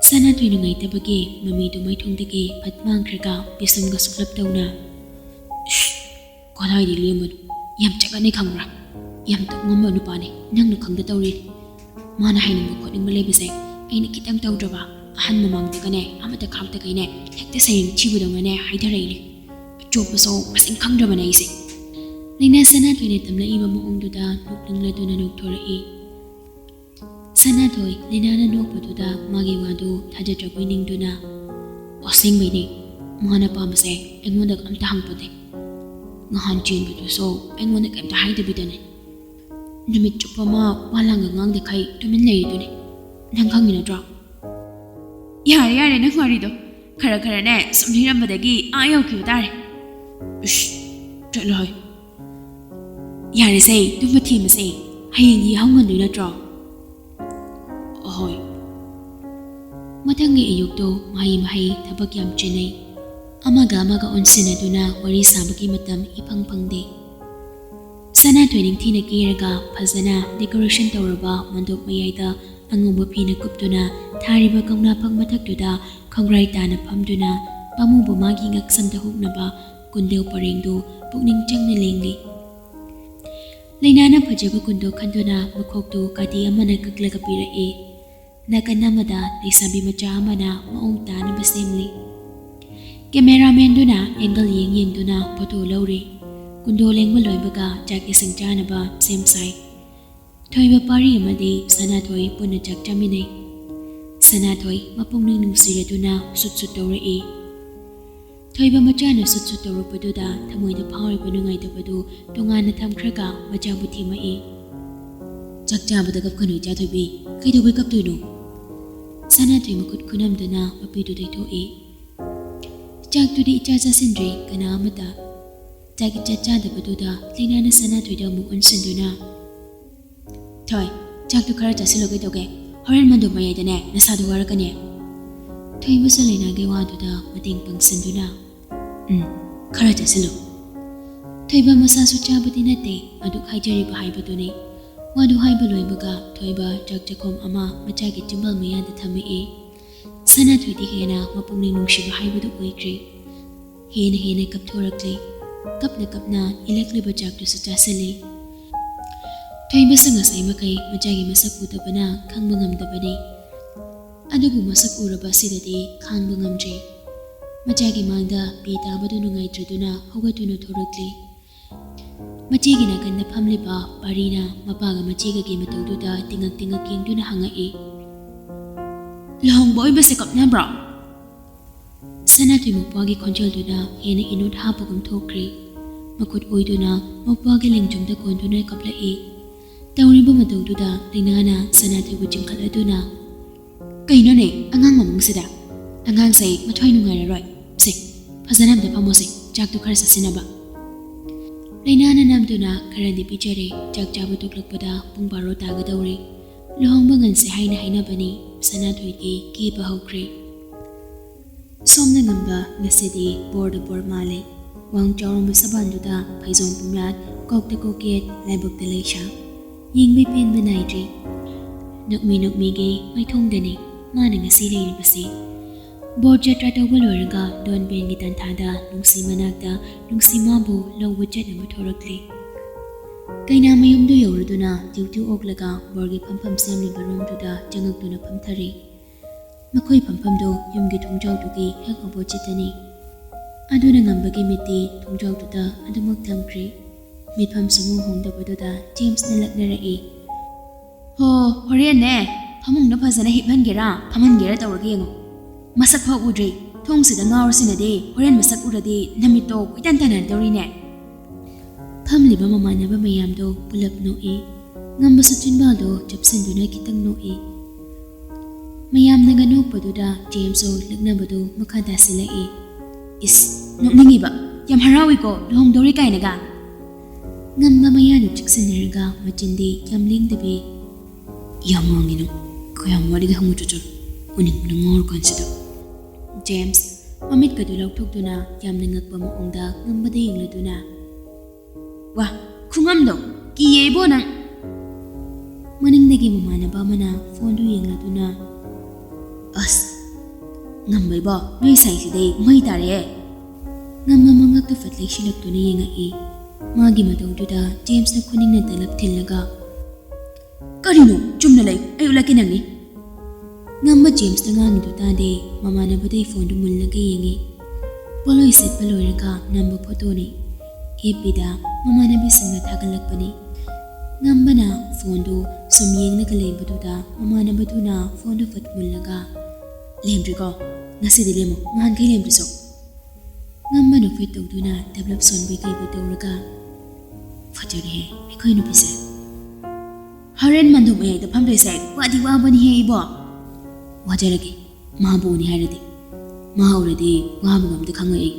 ꯁꯅꯥꯊꯣꯏ ꯅꯨꯡꯉꯥꯏꯇꯕꯒꯤ ꯃꯃꯤꯗꯨ ꯃꯥꯏꯊꯣꯡꯗꯒꯤ ꯐꯠ ꯃꯥꯡꯈ꯭ꯔꯒ ꯄꯤꯁꯨꯝꯒ ꯁꯨꯛꯂꯞ ꯇꯧꯅ, "ꯏꯁ, ꯀꯗꯥꯏꯗꯤ ꯂꯦꯝꯕꯅꯣ? ꯌꯥꯝ ꯆꯒꯠꯅꯩ ꯈꯪꯕ꯭ꯔꯥ? ꯌꯥꯝ ꯇꯧ ꯉꯝꯕ ꯅꯨꯄꯥꯅꯦ, ꯅꯪꯅ ꯈꯪꯗ ꯇꯧꯔꯤꯅꯤ꯫ ꯃꯥꯅ ꯍꯥꯏꯅꯤꯡꯕ ꯈꯣꯠꯅꯤꯡꯕ ꯂꯩꯕꯁꯦ ꯑꯩꯅ ꯈꯤꯇꯪ ꯇꯧꯗ꯭ꯔꯕ ꯑꯍꯟ ꯃꯃꯥꯡꯗꯒꯅꯦ ꯑꯃꯠꯇ ꯈꯥꯛꯇꯈꯩꯅꯦ ꯍꯦꯛꯇ ꯁꯩꯔꯦꯡ ꯊꯤꯕꯗꯧꯅꯅꯦ ꯍꯥꯏꯊꯔꯛꯏꯅꯦ꯫ ꯑꯆꯣꯞꯄꯁꯨ ꯃꯁꯤꯡ ꯈꯪꯗ꯭ꯔꯕꯅꯦ ꯑꯩꯁꯦ꯫" ꯂꯩꯅꯥ ꯁꯅꯥꯊꯣꯏꯅ ꯇꯝꯂꯛꯏꯕ ꯃꯑꯣꯡꯗꯨꯗ ꯅꯣꯛꯅꯤꯡꯂꯗꯨꯅ ꯅꯣꯛꯊꯣꯔꯛꯏ꯫ ꯁꯅꯥꯊꯣꯏ, ꯂꯩꯅꯥꯅ ꯅꯣꯛꯄꯗꯨꯗ ꯃꯥꯒꯤ ꯋꯥꯗꯨ ꯊꯥꯖꯗ꯭ꯔꯕꯣꯏ ꯅꯤꯡꯗꯨꯅ, "ꯑꯁꯦꯡꯕꯩꯅꯦ, ꯃꯥꯅ ꯄꯥꯝꯕꯁꯦ ꯑꯩꯉꯣꯟꯗ ꯑꯝꯇ ꯍꯪꯄꯣꯠꯇꯦ꯫ ꯅꯍꯥꯟ ꯆꯦꯟꯕꯗꯨꯁꯨ ꯑꯩꯉꯣꯟꯗ ꯀꯩꯝꯇ ꯍꯥꯏꯗꯕꯤꯗꯅꯦ꯫ ꯅꯨꯃꯤꯠ ꯆꯨꯞꯄ ꯑꯃ ꯋꯥ ꯂꯥꯡꯒ ꯉꯥꯡꯗꯈꯩ ꯇꯨꯃꯤꯟ ꯂꯩꯔꯤꯗꯨꯅꯦ꯫ ꯅꯪ ꯈꯪꯉꯤ ꯅꯠꯇ꯭ꯔꯣ?" "ꯌꯥꯔꯦ, ꯌꯥꯔꯦ, ꯅꯪ ꯋꯥꯔꯤꯗꯣ꯫ ꯈꯔ ꯈꯔꯅꯦ ꯁꯨꯝ ꯂꯤꯔꯝꯕꯗꯒꯤ ꯑꯥ ꯌꯧꯈꯤꯕ ꯇꯥꯔꯦ꯫" "ꯏꯁ, ꯆꯠꯂꯣꯍꯦ꯫ ꯌꯥꯔꯦꯁꯦ, ꯇꯨꯝꯕ ꯊꯦꯝꯃꯁꯦ꯫ ꯍꯌꯦꯡꯗꯤ ꯌꯥꯍꯧ ꯉꯟꯗꯣꯏ ꯅꯠꯇ꯭ꯔꯣ?" "ꯑꯍꯣꯏ꯫" ꯃꯊꯪꯒꯤ ꯑꯌꯨꯛꯇꯣ ꯃꯍꯩ ꯃꯍꯩ ꯊꯕꯛ ꯌꯥꯝ ꯆꯤꯟꯅꯩ꯫ ꯑꯃꯒ ꯑꯃꯒ ꯑꯣꯟꯁꯤꯟꯅꯗꯨꯅ ꯋꯥꯔꯤ ꯁꯥꯕꯒꯤ ꯃꯇꯝ ꯏꯐꯪ ꯐꯪꯗꯦ꯫ ꯁꯅꯥꯊꯣꯏ ꯅꯤꯡꯊꯤꯅ ꯀꯦꯔꯒ ꯐꯖꯅ ꯗꯦꯀꯣꯔꯦꯁꯟ ꯇꯧꯔꯕ ꯃꯟꯗꯣꯞ ꯃꯌꯥꯏꯗ ꯑꯉꯧꯕ ꯐꯤꯅ ꯀꯨꯞꯇꯨꯅ ꯊꯥꯔꯤꯕ ꯀꯧꯅꯥ ꯐꯛ ꯃꯊꯛꯇꯨꯗ ꯈꯣꯡꯒ꯭ꯔꯥꯏ ꯇꯥꯅ ꯐꯝꯗꯨꯅ ꯄꯥꯝꯃꯨꯕ ꯃꯥꯒꯤ ꯉꯛꯁꯝꯗ ꯍꯨꯛꯅꯕ ꯀꯨꯟꯗꯣ ꯄꯔꯦꯡꯗꯨ ꯄꯨꯛꯅꯤꯡ ꯆꯪꯅ ꯂꯦꯡꯂꯤ꯫ ꯂꯩꯅꯥꯅ ꯐꯖꯕ ꯀꯨꯟꯗꯣ ꯈꯟꯗꯨꯅ ꯃꯈꯣꯛꯇꯨ ꯀꯥꯇꯤ ꯑꯃꯅ ꯀꯛꯂꯒ ꯄꯤꯔꯛꯏ꯫ ꯅꯥꯀꯟ ꯑꯃꯗ ꯂꯩꯁꯥꯕꯤ ꯃꯆꯥ ꯑꯃꯅ ꯃꯑꯣꯡ ꯇꯥꯅꯕ ꯁꯦꯝꯂꯤ꯫ ꯀꯦꯃꯦꯔꯥꯃꯦꯟꯗꯨꯅ ꯑꯦꯡꯒꯜ ꯌꯦꯡ ꯌꯦꯡꯗꯨꯅ ꯐꯣꯇꯣ ꯂꯧꯔꯤ꯫ ꯀꯨꯟꯗꯣ ꯂꯦꯡꯕ ꯂꯣꯏꯕꯒ ꯆꯥꯛ ꯏꯁꯤꯡ ꯆꯥꯅꯕ ꯁꯦꯝ ꯁꯥꯏ꯫ ꯊꯣꯏꯕ ꯄꯥꯔꯤ ꯑꯃꯗꯤ ꯁꯅꯥꯊꯣꯏ ꯄꯨꯟꯅ ꯆꯥꯛ ꯆꯥꯃꯤꯟꯅꯩ꯫ ꯁꯅꯥꯊꯣꯏ ꯃꯄꯨꯛꯅꯤꯡ ꯅꯨꯡꯁꯤꯔꯗꯨꯅ ꯁꯨꯠ ꯁꯨꯠ ꯇꯧꯔꯛꯏ꯫ ꯊꯣꯏꯕ ꯃꯆꯥꯅ ꯁꯨꯠ ꯁꯨꯠ ꯇꯧꯔꯛꯄꯗꯨꯗ ꯊꯃꯣꯏꯗ ꯐꯥꯎꯔꯤꯕ ꯅꯨꯡꯉꯥꯏꯇꯕꯗꯨ ꯇꯣꯉꯥꯟꯅ ꯊꯝꯈ꯭ꯔꯒ ꯃꯆꯥꯕꯨ ꯊꯦꯝꯃꯛꯏ꯫ "ꯆꯥꯛ ꯆꯥꯕꯗ ꯀꯞꯀꯅꯨ, ꯏꯆꯥ ꯊꯣꯏꯕꯤ꯫ ꯀꯩꯗꯧꯕꯩ ꯀꯞꯇꯣꯏꯅꯣ?" ꯁꯅꯥꯊꯣꯏ ꯃꯈꯨꯠ ꯈꯨꯅꯝꯗꯨꯅ ꯃꯄꯤꯗꯨ ꯇꯩꯊꯣꯛꯏ꯫ ꯆꯥꯛꯇꯨꯗꯤ ꯏꯆꯥ ꯆꯥꯁꯤꯟꯗ꯭ꯔꯦ ꯀꯅꯥ ꯑꯃꯇ꯫ ꯆꯥꯛ ꯏꯆꯥ ꯆꯥꯗꯕꯗꯨꯗ ꯂꯩꯅꯥꯅ ꯁꯅꯥꯊꯣꯏꯗ ꯑꯃꯨꯛ ꯑꯣꯟꯁꯤꯟꯗꯨꯅ, "ꯊꯣꯏ, ꯆꯥꯛꯇꯨ ꯈꯔ ꯆꯥꯁꯤꯜꯂꯣ, ꯀꯩꯗꯧꯒꯦ? ꯍꯣꯔꯦꯟ ꯃꯗꯨ ꯃꯌꯥꯏꯗꯅꯦ ꯅꯁꯥꯗꯨ ꯋꯥꯔꯛꯀꯅꯤ꯫" ꯊꯣꯏꯕꯁꯨ ꯂꯩꯅꯥꯒꯤ ꯋꯥꯗꯨꯗ ꯃꯇꯦꯡ ꯄꯥꯡꯁꯤꯟꯗꯨꯅ, "ꯎꯝ, ꯈꯔ ꯆꯥꯁꯤꯜꯂꯨ꯫" ꯊꯣꯏꯕ ꯃꯁꯥꯁꯨ ꯆꯥꯕꯗꯤ ꯅꯠꯇꯦ, ꯑꯗꯨꯛ ꯍꯥꯏꯖꯔꯤꯕ ꯍꯥꯏꯕꯗꯨꯅꯤ꯫ ꯋꯥꯗꯨ ꯍꯥꯏꯕ ꯂꯣꯏꯕꯒ ꯊꯣꯏꯕ ꯆꯥꯛ ꯆꯥꯛꯈꯣꯝ ꯑꯃ ꯃꯆꯥꯒꯤ ꯆꯤꯝꯕꯥꯜ ꯃꯌꯥꯗ ꯊꯝꯃꯛꯏ꯫ ꯁꯅꯥꯊꯣꯏꯗꯤ ꯍꯦꯟꯅ ꯃꯄꯨꯛꯅꯤꯡ ꯅꯨꯡꯁꯤꯕ ꯍꯥꯏꯕꯗꯨ ꯑꯣꯏꯈ꯭ꯔꯦ꯫ ꯍꯦꯟꯅ ꯍꯦꯟꯅ ꯀꯞꯊꯣꯔꯛꯂꯦ꯫ ꯀꯞꯅ ꯀꯞꯅ ꯏꯜꯂꯛꯂꯤꯕ ꯆꯥꯛꯇꯨꯁꯨ ꯆꯥꯁꯤꯜꯂꯤ꯫ ꯊꯣꯏꯕꯁꯨ ꯉꯁꯥꯏ ꯃꯈꯩ ꯃꯆꯥꯒꯤ ꯃꯁꯛ ꯎꯗꯕꯅ ꯈꯪꯕ ꯉꯝꯗꯕꯅꯤ꯫ ꯑꯗꯨꯕꯨ ꯃꯁꯛ ꯎꯔꯕ ꯑꯁꯤꯗꯗꯤ ꯈꯥꯡꯕ ꯉꯝꯗ꯭ꯔꯦ꯫ ꯃꯆꯥꯒꯤ ꯃꯥꯡꯗ ꯄꯤ ꯇꯥꯕꯗꯨ ꯅꯨꯡꯉꯥꯏꯇ꯭ꯔꯗꯨꯅ ꯍꯧꯒꯠꯇꯨꯅ ꯊꯣꯔꯛꯂꯤ꯫ ꯃꯆꯦꯒꯤ ꯅꯥꯀꯟꯗ ꯐꯝꯂꯤꯕ ꯄꯥꯔꯤꯅ ꯃꯄꯥꯒ ꯃꯆꯦꯒꯒꯤ ꯃꯇꯧꯗꯨꯗ ꯇꯤꯉꯛ ꯇꯤꯉꯛ ꯌꯦꯡꯗꯨꯅ ꯍꯪꯉꯛꯏ, "ꯂꯨꯍꯣꯡꯕ ꯑꯣꯏꯕꯁꯦ ꯀꯞꯅꯕ꯭ꯔꯣ?" ꯁꯅꯥꯊꯣꯏ ꯃꯧꯄ꯭ꯋꯥꯒꯤ ꯈꯣꯟꯖꯦꯜꯗꯨꯅ ꯍꯦꯟꯅ ꯏꯅꯣꯠ ꯍꯥꯞꯄꯒꯨꯝ ꯊꯣꯛꯈ꯭ꯔꯦ꯫ ꯃꯈꯨꯠ ꯑꯣꯏꯗꯨꯅ ꯃꯧꯄ꯭ꯋꯥꯒꯤ ꯂꯦꯡꯖꯨꯝꯗ ꯀꯣꯟꯗꯨꯅ ꯀꯞꯂꯛꯏ꯫ ꯇꯧꯔꯤꯕ ꯃꯇꯧꯗꯨꯗ ꯂꯩꯅꯥꯅ ꯁꯅꯥꯊꯣꯏꯕꯨ ꯆꯤꯡꯈꯠꯂꯗꯨꯅ, "ꯀꯩꯅꯣꯅꯦ ꯑꯉꯥꯡ ꯃꯃꯤꯡꯁꯤꯗ? ꯑꯉꯥꯡꯁꯦ ꯃꯊ꯭ꯋꯥꯏ ꯅꯨꯡꯉꯥꯏꯔꯔꯣꯏ꯫ ꯁꯦ, ꯐꯖꯅ ꯑꯝꯇ ꯐꯝꯃꯣꯁꯦ, ꯆꯥꯛꯇꯨ ꯈꯔ ꯆꯥꯁꯤꯟꯅꯕ꯫" ꯂꯩꯅꯥꯅ ꯅꯝꯗꯨꯅ ꯈꯔꯗꯤ ꯄꯤꯖꯔꯦ꯫ ꯆꯥꯛ ꯆꯥꯕ ꯇꯣꯛꯂꯛꯄꯗ ꯄꯨꯡ ꯕꯥꯔꯣ ꯇꯥꯒꯗꯧꯔꯦ꯫ ꯂꯨꯍꯣꯡꯕ ꯉꯟꯁꯦ ꯍꯥꯏꯅ ꯍꯥꯏꯅꯕꯅꯤ꯫ ꯁꯅꯥꯊꯣꯏꯗꯤ ꯀꯦꯕ ꯍꯧꯈ꯭ꯔꯦ꯫ ꯁꯣꯝꯅ ꯉꯝꯕ ꯉꯁꯤꯗꯤ ꯕꯣꯔꯗ ꯕꯣꯔ ꯃꯥꯜꯂꯦ꯫ ꯋꯥꯡ ꯆꯥꯎꯔꯝꯕ ꯁꯕꯥꯟꯗꯨꯗ ꯐꯩꯖꯣꯝ ꯄꯨꯝꯌꯥꯠ, ꯀꯣꯛꯇ ꯀꯣꯛꯌꯦꯠ, ꯂꯥꯏꯕꯛꯇ ꯂꯩꯁꯥ꯫ ꯌꯦꯡꯕꯩ ꯄꯦꯟꯕ ꯅꯥꯏꯗ꯭ꯔꯤ꯫ ꯅꯣꯛꯃꯤ ꯅꯣꯛꯃꯤꯒꯤ ꯃꯥꯏꯊꯣꯡꯗꯅꯤ ꯃꯥꯅ ꯉꯁꯤ ꯂꯩꯔꯤꯕꯁꯤ꯫ ꯕꯣꯔ ꯖꯇ꯭ꯔꯥ ꯇꯧꯕ ꯂꯣꯏꯔꯒ ꯗꯣꯟ ꯕꯦꯟꯒꯤ ꯇꯟꯊꯥꯗ ꯅꯨꯡꯁꯤ ꯃꯅꯥꯛꯇ ꯅꯨꯡꯁꯤ ꯃꯥꯕꯨ ꯂꯧꯕ ꯆꯠꯅꯕ ꯊꯣꯔꯛꯂꯤ꯫ ꯀꯩꯅꯥ ꯃꯌꯨꯝꯗꯨ ꯌꯧꯔꯗꯨꯅ ꯗ꯭ꯌꯨꯇꯤ ꯑꯣꯛꯂꯒ ꯕꯣꯔꯒꯤ ꯐꯝꯐꯝ ꯁꯦꯝꯂꯤꯕ ꯔꯣꯝꯗꯨꯗ ꯆꯪꯉꯛꯇꯨꯅ ꯐꯝꯊꯔꯦ꯫ ꯃꯈꯣꯏ ꯐꯝꯐꯝꯗꯨ ꯌꯨꯝꯒꯤ ꯊꯣꯡꯖꯥꯎꯗꯨꯒꯤ ꯍꯦꯛ ꯑꯣꯄꯣꯖꯤꯠꯇꯅꯤ꯫ ꯑꯗꯨꯅ ꯉꯝꯕꯒꯤ ꯃꯤꯠꯇꯤ ꯊꯣꯡꯖꯥꯎꯗꯨꯗ ꯑꯗꯨꯃꯛ ꯊꯝꯈ꯭ꯔꯦ꯫ ꯃꯤꯠꯐꯝ ꯁꯨꯡꯍꯣꯡ ꯍꯣꯡꯗꯕꯗꯨꯗ ꯖꯦꯝꯁꯅ ꯂꯛꯅꯔꯛꯏ꯫ "ꯍꯣ, ꯍꯣꯔꯦꯟꯅꯦ ꯐꯃꯨꯡꯗ ꯐꯖꯅ ꯍꯤꯞꯍꯟꯒꯦꯔꯥ ꯐꯝꯍꯟꯒꯦꯔꯥ ꯇꯧꯔꯒ ꯌꯦꯡꯉꯣ꯫ ꯃꯁꯛ ꯐꯥꯎ ꯎꯗ꯭ꯔꯤ꯫ ꯊꯣꯡꯁꯤꯗ ꯉꯥꯎꯔꯁꯤꯅꯗꯤ ꯍꯣꯔꯦꯟ ꯃꯁꯛ ꯎꯔꯗꯤ ꯅꯃꯤꯠꯇꯣ ꯀꯣꯏꯇꯥꯟ ꯇꯥꯟꯅꯗꯧꯔꯤꯅꯦ꯫" ꯐꯝꯂꯤꯕ ꯃꯃꯥꯟꯅꯕ ꯃꯌꯥꯝꯗꯣ ꯄꯨꯂꯞ ꯅꯣꯛꯏ꯫ ꯉꯝꯕꯁꯨ ꯆꯤꯟꯕꯥꯜꯗꯣ ꯆꯞꯁꯤꯟꯗꯨꯅ ꯈꯤꯇꯪ ꯅꯣꯛꯏ꯫ ꯃꯌꯥꯝꯅꯒ ꯅꯣꯛꯄꯗꯨꯗ ꯖꯦꯝꯁꯁꯨ ꯂꯛꯅꯕꯗꯨ ꯃꯈꯥ ꯇꯥꯁꯤꯜꯂꯛꯏ꯫ "ꯏꯁ, ꯅꯣꯛꯅꯤꯡꯉꯤꯕ꯫ ꯌꯥꯝ ꯍꯔꯥꯎꯏꯀꯣ ꯂꯨꯍꯣꯡꯗꯧꯔꯤ ꯀꯥꯏꯅꯒ꯫" ꯉꯝꯕ ꯃꯌꯥꯗꯨ ꯆꯤꯛꯁꯤꯟꯅꯔꯒ ꯃꯆꯤꯟꯗꯤ ꯌꯥꯝ ꯂꯦꯡꯗꯕꯤ꯫ "ꯌꯥꯝ ꯋꯥꯡꯉꯤ ꯅꯪ꯫ ꯀꯌꯥꯝ ꯋꯥꯠꯂꯤꯒꯦ ꯍꯪꯉꯨ ꯆꯠꯆꯠ꯫ ꯎꯅꯤꯡꯕꯅ ꯉꯥꯎꯔꯀꯥꯟꯁꯤꯗ꯫" ꯖꯦꯝꯁ ꯃꯃꯤꯠꯀꯗꯨ ꯂꯥꯎꯊꯣꯛꯇꯨꯅ ꯌꯥꯝꯅ ꯉꯛꯄ ꯃꯑꯣꯡꯗ ꯉꯝꯕꯗ ꯌꯦꯡꯂꯗꯨꯅ꯫ "ꯋꯥ, ꯈꯨꯉꯝꯗꯣ ꯀꯤꯌꯦ ꯏꯕꯣ ꯅꯪ꯫" ꯃꯅꯤꯡꯗꯒꯤ ꯃꯃꯥꯟꯅꯕ ꯑꯃꯅ ꯐꯣꯟꯗꯨ ꯌꯦꯡꯂꯗꯨꯅ꯫ "ꯑꯁ, ꯉꯝꯕ ꯏꯕꯣ, ꯅꯣꯏ ꯁꯥꯏꯁꯤꯗꯤ ꯃꯩ ꯇꯥꯔꯦ꯫" ꯉꯝꯕ ꯃꯉꯛꯇ ꯐꯠ ꯂꯩꯁꯤꯜꯂꯛꯇꯨꯅ ꯌꯦꯡꯉꯛꯏ꯫ ꯃꯥꯒꯤ ꯃꯇꯧꯗꯨꯗ ꯖꯦꯝꯁꯅ ꯈꯨꯅꯤꯡꯅ ꯇꯂꯞ ꯊꯤꯜꯂꯒ, "ꯀꯔꯤꯅꯣ? ꯆꯨꯝꯅ ꯂꯩ, ꯑꯩ ꯎꯠꯂꯛꯀꯦ ꯅꯪꯅꯤ꯫" ꯉꯝꯕ ꯖꯦꯝꯁꯅ ꯉꯥꯡꯉꯤꯗꯨ ꯇꯥꯗꯦ, ꯃꯃꯥꯟꯅꯕꯗꯩ ꯐꯣꯟꯗꯨ ꯃꯨꯜꯂꯒ ꯌꯦꯡꯉꯤ꯫ ꯄꯣꯠꯂꯣꯏ ꯁꯦꯠꯄ ꯂꯣꯏꯔꯒ ꯅꯝꯕ ꯐꯣꯇꯣꯅꯤ꯫ ꯑꯦꯐ ꯕꯤꯗ ꯃꯃꯥꯟꯅꯕꯤꯁꯤꯡꯅ ꯊꯥꯒꯠꯂꯛꯄꯅꯤ꯫ ꯉꯝꯕꯅ ꯐꯣꯟꯗꯨ ꯁꯨꯝ ꯌꯦꯡꯂꯒ ꯂꯩꯕꯗꯨꯗ ꯃꯃꯥꯟꯅꯕꯗꯨꯅ ꯐꯣꯟꯗꯨ ꯐꯠ ꯃꯨꯜꯂꯒ, "ꯂꯦꯝꯗ꯭ꯔꯤꯀꯣ? ꯉꯁꯤꯗꯤ ꯂꯦꯝꯃꯣ, ꯉꯍꯥꯟꯈꯩ ꯂꯦꯝꯗ꯭ꯔꯁꯨ꯫" ꯉꯝꯕꯅ ꯐꯤꯠ ꯇꯧꯗꯨꯅ ꯗꯕ꯭ꯂꯞ ꯁꯣꯟꯕꯤ ꯀꯩꯕꯨ ꯇꯧꯔꯒ, "ꯐꯖꯔꯦꯍꯦ ꯑꯩꯈꯣꯏ ꯅꯨꯄꯤꯁꯦ꯫ ꯍꯣꯔꯦꯟ ꯃꯟꯗꯣꯞ ꯃꯌꯥꯏꯗ ꯐꯝꯗꯣꯏꯁꯦ ꯋꯥꯗꯤ ꯋꯥꯕꯅꯤꯍꯦ ꯏꯕꯣ꯫" "ꯋꯥꯖꯔꯒꯦ, ꯃꯥꯕꯨ ꯎꯅꯤ ꯍꯥꯏꯔꯗꯤ꯫ ꯃꯥ ꯎꯔꯗꯤ ꯋꯥꯕꯒ ꯑꯝꯇ ꯈꯪꯉꯣꯏ ꯑꯩ꯫"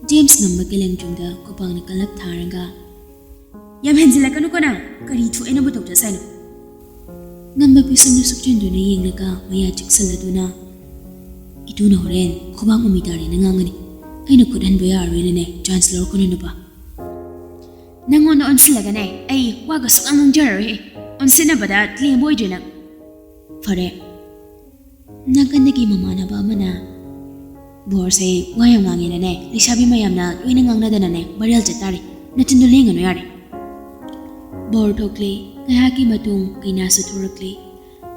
ꯖꯦꯝꯁ ꯉꯝꯕ ꯀꯦꯂꯦꯟꯗ꯭ꯔꯤꯡꯗ ꯈꯨꯄꯥꯛꯅ ꯀꯜꯂꯞ ꯊꯥꯔꯒ, "ꯌꯥꯝ ꯍꯦꯟꯖꯤꯜꯂꯛꯀꯅꯨꯀꯣ ꯅꯪ, ꯀꯔꯤ ꯊꯣꯛꯑꯦꯅꯕꯨ ꯇꯧꯖꯁꯥꯏꯅꯣ?" ꯉꯝꯕ ꯄꯤꯁꯨꯝꯗꯨ ꯁꯨꯞꯆꯤꯟꯗꯨꯅ ꯌꯦꯡꯂꯒ ꯃꯌꯥ ꯆꯤꯛꯁꯤꯜꯂꯗꯨꯅ, "ꯏꯇꯨꯅ ꯍꯣꯔꯦꯟ ꯈꯨꯕꯥꯛ ꯃꯃꯤ ꯇꯥꯔꯦꯅ ꯉꯥꯡꯒꯅꯤ꯫ ꯑꯩꯅ ꯈꯨꯠ ꯍꯟꯕ ꯌꯥꯔꯔꯣꯏꯅꯅꯦ ꯆꯥꯟꯁ ꯂꯧꯔꯛꯀꯅꯨ ꯅꯨꯄꯥ꯫" "ꯅꯪꯉꯣꯟꯗ ꯑꯣꯟꯁꯤꯜꯂꯒꯅꯦ ꯑꯩ ꯋꯥꯒ ꯁꯨꯛꯉꯥꯡ ꯉꯥꯡꯖꯔꯔꯣꯏꯍꯦ꯫ ꯑꯣꯟꯁꯤꯟꯅꯕꯗ ꯂꯦꯝꯕ ꯑꯣꯏꯗ꯭ꯔꯦ ꯅꯪ꯫" "ꯐꯔꯦ, ꯅꯥꯀꯟꯗꯒꯤ ꯃꯃꯥꯟꯅꯕ ꯑꯃꯅ, "ꯕꯣꯔꯁꯦ ꯋꯥ ꯌꯥꯝ ꯉꯥꯡꯉꯦꯅꯅꯦ, ꯂꯩꯁꯥꯕꯤ ꯃꯌꯥꯝꯅ ꯂꯣꯏꯅ ꯉꯥꯡꯅꯗꯅꯅꯦ viral ꯆꯠ ꯇꯥꯔꯦ꯫ ꯅꯆꯤꯟꯗꯣ ꯂꯦꯡꯒꯅꯨ ꯌꯥꯔꯦ꯫" ꯕꯣꯔ ꯊꯣꯛꯂꯦ꯫ ꯉꯥꯏꯍꯥꯛꯀꯤ ꯃꯇꯨꯡ ꯀꯩꯅꯥꯁꯨ ꯊꯣꯔꯛꯂꯦ꯫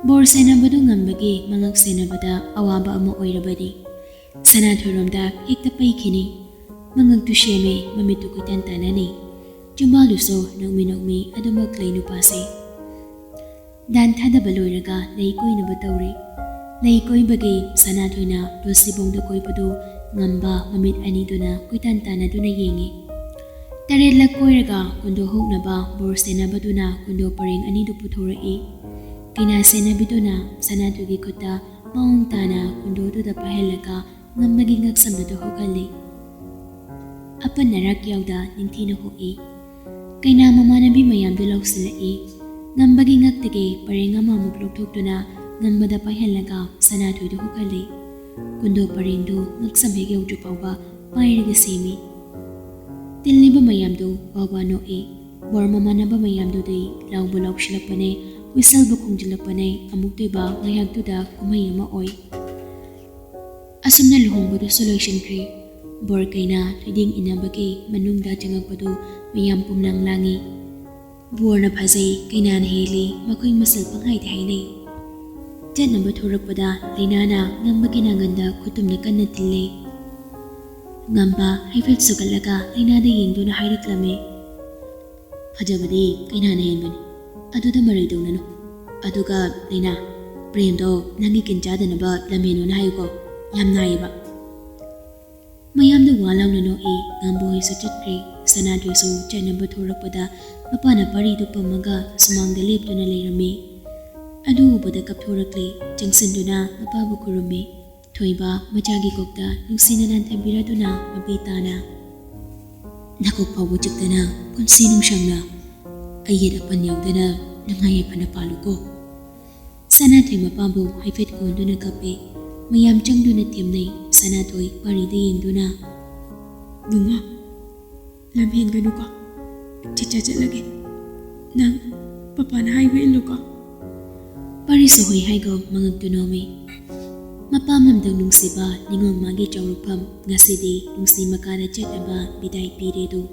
ꯕꯣꯔ ꯁꯦꯟꯅꯕꯗꯨ ꯉꯝꯕꯒꯤ ꯃꯉꯛ ꯁꯦꯟꯅꯕꯗ ꯑꯋꯥꯕ ꯑꯃ ꯑꯣꯏꯔꯕꯅꯤ꯫ ꯁꯅꯥꯊꯣꯏꯔꯣꯝꯗ ꯍꯦꯛꯇ ꯄꯩꯈꯤꯅꯤ꯫ ꯃꯉꯛꯇꯨ ꯁꯦꯝꯃꯦ, ꯃꯃꯤꯠꯇꯨ ꯀꯣꯏꯇꯥꯟ ꯇꯥꯟꯅꯅꯤ꯫ ꯆꯤꯝꯕꯥꯜꯗꯨꯁꯨ ꯅꯣꯛꯃꯤ ꯅꯣꯛꯃꯤ ꯑꯗꯨꯃꯛ ꯂꯩ ꯅꯨꯄꯥꯁꯦ꯫ ꯗꯥꯟ ꯊꯥꯗꯕ ꯂꯣꯏꯔꯒ ꯂꯩ ꯀꯣꯏꯅꯕ ꯇꯧꯔꯤ꯫ ꯂꯩ ꯀꯣꯏꯕꯒꯤ ꯁꯅꯥꯊꯣꯏꯅ ꯇꯨꯜꯁꯤꯕꯣꯡꯗ ꯀꯣꯏꯕꯗꯨ ꯉꯝꯕ ꯃꯃꯤꯠ ꯑꯅꯤꯗꯨꯅ ꯀꯣꯏꯇꯥꯟ ꯇꯥꯟꯅꯗꯨꯅ ꯌꯦꯡꯉꯤ꯫ ꯇꯔꯦꯠꯂꯛ ꯀꯣꯏꯔꯒ ꯀꯨꯟꯗꯣ ꯍꯧꯅꯕ ꯕꯣꯔ ꯁꯦꯟꯅꯕꯗꯨꯅ ꯀꯨꯟꯗꯣ ꯄꯔꯦꯡ ꯑꯅꯤꯗꯨ ꯄꯨꯊꯣꯔꯛꯏ꯫ ꯀꯩꯅꯥ ꯁꯦꯟꯅꯕꯤꯗꯨꯅ ꯁꯅꯥꯊꯣꯏꯒꯤ ꯈꯨꯠꯇ ꯃꯑꯣꯡ ꯇꯥꯅ ꯀꯨꯟꯗꯣꯗꯨꯗ ꯄꯥꯏꯍꯜꯂꯒ ꯉꯝꯕꯒꯤ ꯉꯛꯁꯝꯗꯨꯗ ꯍꯨꯛꯍꯜꯂꯤ꯫ ꯑꯄꯟ ꯑꯔꯥꯛ ꯌꯥꯎꯗ ꯅꯤꯡꯊꯤꯅ ꯍꯨꯛꯏ꯫ ꯀꯩꯅꯥ ꯃꯃꯥꯟꯅꯕꯤ ꯃꯌꯥꯝꯗꯨ ꯂꯧꯁꯤꯜꯂꯛꯏ꯫ ꯉꯝꯕꯒꯤ ꯉꯛꯇꯒꯤ ꯄꯔꯦꯡ ꯑꯃꯃꯨꯛ ꯂꯧꯊꯣꯛꯇꯨꯅ ꯉꯝꯕꯗ ꯄꯥꯏꯍꯜꯂꯒ ꯁꯅꯥꯊꯣꯏꯗꯨ ꯍꯨꯛꯍꯜꯂꯤ꯫ ꯀꯨꯟꯗꯣ ꯄꯔꯦꯡꯗꯨ ꯉꯛꯁꯝ ꯍꯦꯛ ꯌꯧꯗ꯭ꯔꯤ ꯐꯥꯎꯕ ꯄꯥꯏꯔꯒ ꯁꯦꯝꯃꯤ꯫ ꯇꯤꯜꯂꯤꯕ ꯃꯌꯥꯝꯗꯨ ꯋꯥ ꯋꯥ ꯅꯣꯛꯏ꯫ ꯕꯣꯔ ꯃꯃꯥꯟꯅꯕ ꯃꯌꯥꯝꯗꯨꯗꯤ ꯂꯥꯎꯕꯨ ꯂꯥꯎꯁꯤꯜꯂꯛꯄꯅꯦ, ꯋꯤꯁꯜꯕꯨ ꯈꯣꯡꯖꯤꯜꯂꯛꯄꯅꯦ, ꯑꯃꯨꯛꯇꯣꯏꯕ ꯉꯥꯏꯍꯥꯛꯇꯨꯗ ꯀꯨꯝꯍꯩ ꯑꯃ ꯑꯣꯏ꯫ ꯑꯁꯨꯝꯅ ꯂꯨꯍꯣꯡꯕꯗꯨꯁꯨ ꯂꯣꯏꯁꯤꯟꯈ꯭ꯔꯦ꯫ ꯕꯣꯔ ꯀꯩꯅꯥ ꯊꯣꯏꯗꯤꯡ ꯏꯟꯅꯕꯒꯤ ꯃꯅꯨꯡꯗ ꯆꯪꯉꯛꯄꯗꯨ ꯃꯌꯥꯝ ꯄꯨꯝꯂꯥꯡ ꯂꯥꯡꯉꯤ꯫ "ꯕꯣꯔꯅ ꯐꯖꯩ, ꯀꯩꯅꯥꯅ ꯍꯦꯜꯂꯤ", ꯃꯈꯣꯏ ꯃꯁꯦꯜ ꯄꯪꯍꯥꯏꯗ ꯍꯥꯏꯅꯩ꯫ ꯆꯠꯅꯕ ꯊꯣꯔꯛꯄꯗ ꯂꯩꯅꯥꯅ ꯉꯝꯕꯒꯤ ꯅꯥꯉꯟꯗ ꯈꯨꯇꯨꯝꯅ ꯀꯟꯅ ꯊꯤꯜꯂꯤ꯫ ꯉꯝꯕ ꯍꯥꯏꯐꯦꯠ ꯁꯨꯒꯠꯂꯒ ꯂꯩꯅꯥꯗ ꯌꯦꯡꯗꯨꯅ ꯍꯥꯏꯔꯛꯂꯝꯃꯤ, "ꯐꯖꯕꯗꯤ ꯀꯩꯅꯥꯅ ꯍꯦꯟꯕꯅꯤ, ꯑꯗꯨꯗ ꯃꯔꯩ ꯇꯧꯅꯅꯨ꯫ ꯑꯗꯨꯒ ꯂꯩꯅꯥ, ꯄ꯭ꯔꯦꯝꯗꯣ ꯅꯪꯒꯤ ꯀꯤꯟ ꯆꯥꯗꯅꯕ ꯂꯝꯍꯦꯟꯅꯣꯅ ꯍꯥꯏꯌꯨꯀꯣ, ꯌꯥꯝ ꯅꯥꯏꯌꯦꯕ꯫" ꯃꯌꯥꯝꯗ ꯋꯥ ꯂꯥꯎꯅ ꯅꯣꯛꯏ꯫ ꯉꯝꯕ ꯍꯣꯏꯁꯨ ꯆꯠꯈ꯭ꯔꯦ꯫ ꯁꯅꯥꯊꯣꯏꯁꯨ ꯆꯠꯅꯕ ꯊꯣꯔꯛꯄꯗ ꯃꯄꯥꯅ ꯄꯥꯔꯤꯗꯨ ꯄꯝꯃꯒ ꯁꯨꯃꯥꯡꯗ ꯂꯦꯞꯇꯨꯅ ꯂꯩꯔꯝꯃꯤ꯫ ꯑꯗꯨ ꯎꯕꯗ ꯀꯞꯊꯣꯔꯛꯂꯦ꯫ ꯆꯪꯁꯤꯟꯗꯨꯅ ꯃꯄꯥꯕꯨ ꯈꯨꯔꯨꯝꯃꯤ꯫ ꯊꯣꯏꯕ ꯃꯆꯥꯒꯤ ꯀꯣꯛꯇ ꯅꯨꯡꯁꯤꯅ ꯅꯥꯟꯊꯕꯤꯔꯗꯨꯅ ꯃꯄꯤ ꯇꯥꯅ, "ꯅꯀꯣꯛ ꯐꯥꯎꯕ ꯆꯤꯛꯇꯅ ꯄꯨꯟꯁꯤ ꯅꯨꯡꯁꯥꯡꯅ ꯑꯌꯦꯠ ꯑꯄꯟ ꯌꯥꯎꯗꯅ ꯅꯨꯡꯉꯥꯏ ꯌꯥꯏꯐꯅ ꯄꯥꯜꯂꯨꯀꯣ꯫" ꯁꯅꯥꯊꯣꯏ ꯃꯄꯥꯕꯨ ꯍꯥꯏꯐꯦꯠ ꯀꯣꯟꯗꯨꯅ ꯀꯞꯄꯦ꯫ ꯃꯌꯥꯝ ꯆꯪꯗꯨꯅ ꯊꯦꯝꯅꯩ꯫ ꯁꯅꯥꯊꯣꯏ ꯄꯥꯔꯤꯗ ꯌꯦꯡꯗꯨꯅ, "ꯕꯨꯡꯉꯣ, ꯂꯝ ꯍꯦꯟꯒꯅꯨꯀꯣ꯫ ꯆꯤꯠꯆꯥ ꯆꯠꯂꯒꯦ꯫ ꯅꯪ ꯄꯄꯥꯅ ꯍꯥꯏꯕ ꯏꯜꯂꯨꯀꯣ꯫" ꯄꯥꯔꯤꯁꯨ ꯍꯣꯏ ꯍꯥꯏꯒꯣ ꯃꯉꯛꯇꯨ ꯅꯣꯝꯃꯤ꯫ ꯃꯄꯥꯝ ꯂꯝꯗꯝ ꯅꯨꯡꯁꯤꯕ ꯅꯤꯉꯣꯜ ꯃꯥꯒꯤ ꯆꯥꯎꯔꯛꯐꯝ, ꯉꯁꯤꯗꯤ ꯅꯨꯡꯁꯤ ꯃꯀꯥꯗ ꯆꯠꯅꯕ ꯕꯤꯗꯥꯏ ꯄꯤꯔꯦꯗꯣ꯫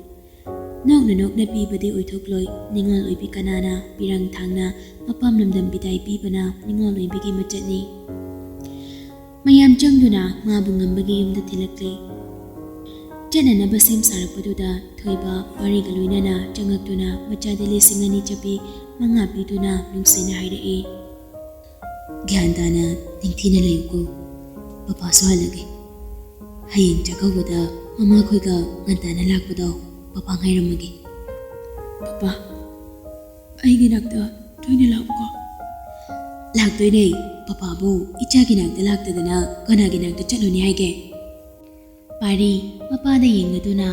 ꯅꯣꯛꯅ ꯅꯣꯛꯅ ꯄꯤꯕꯗꯤ ꯑꯣꯏꯊꯣꯛꯂꯣꯏ, ꯅꯤꯉꯣꯜ ꯑꯣꯏꯕꯤ ꯀꯅꯥꯅ ꯄꯤꯔꯪ ꯊꯥꯡꯅ ꯃꯄꯥꯝ ꯂꯝꯗꯝ ꯕꯤꯗꯥꯏ ꯄꯤꯕꯅ ꯅꯤꯉꯣꯜ ꯑꯣꯏꯕꯤꯒꯤ ꯃꯆꯠꯅꯤ꯫ ꯃꯌꯥꯝ ꯆꯪꯗꯨꯅ ꯃꯥꯕꯨ ꯉꯝꯕꯒꯤ ꯌꯨꯝꯗ ꯊꯤꯜꯂꯛꯂꯦ꯫ ꯆꯠꯅꯅꯕ ꯁꯦꯝ ꯁꯥꯔꯛꯄꯗꯨꯗ ꯊꯣꯏꯕ ꯋꯥꯔꯤꯒ ꯂꯣꯏꯅꯅ ꯆꯪꯉꯛꯇꯨꯅ ꯃꯆꯥꯗ ꯂꯤꯁꯤꯡ ꯑꯅꯤ ꯆꯞꯄꯤ ꯃꯉꯥ ꯄꯤꯗꯨꯅ ꯅꯨꯡꯁꯤꯅ ꯍꯥꯏꯔꯛꯏ꯫ ꯒ꯭ꯌꯥꯟ ꯇꯥꯅ ꯅꯤꯡꯊꯤꯅ ꯂꯩꯌꯨꯀꯣ꯫ ꯄꯄꯥꯁꯨ ꯍꯜꯂꯒꯦ꯫ ꯍꯌꯦꯡ ꯆꯥꯛꯀꯧꯕꯗ ꯃꯃꯥꯈꯣꯏꯒ ꯉꯟꯇꯥꯅ ꯂꯥꯛꯄꯗꯣ ꯄꯄꯥ ꯉꯥꯏꯔꯝꯃꯒꯦ꯫ ꯄꯄꯥ, ꯑꯩꯒꯤ ꯅꯥꯛꯇ ꯇꯣꯏꯅ ꯂꯥꯛꯎꯀꯣ꯫ ꯂꯥꯛꯇꯣꯏꯅꯦ꯫ ꯄꯄꯥꯕꯨ ꯏꯆꯥꯒꯤ ꯅꯥꯛꯇ ꯂꯥꯛꯇꯗꯅ ꯀꯅꯥꯒꯤ ꯅꯥꯛꯇ ꯆꯠꯂꯨꯅꯤ ꯍꯥꯏꯒꯦ? ꯄꯥꯔꯤ ꯃꯄꯥꯗ ꯌꯦꯡꯂꯗꯨꯅ,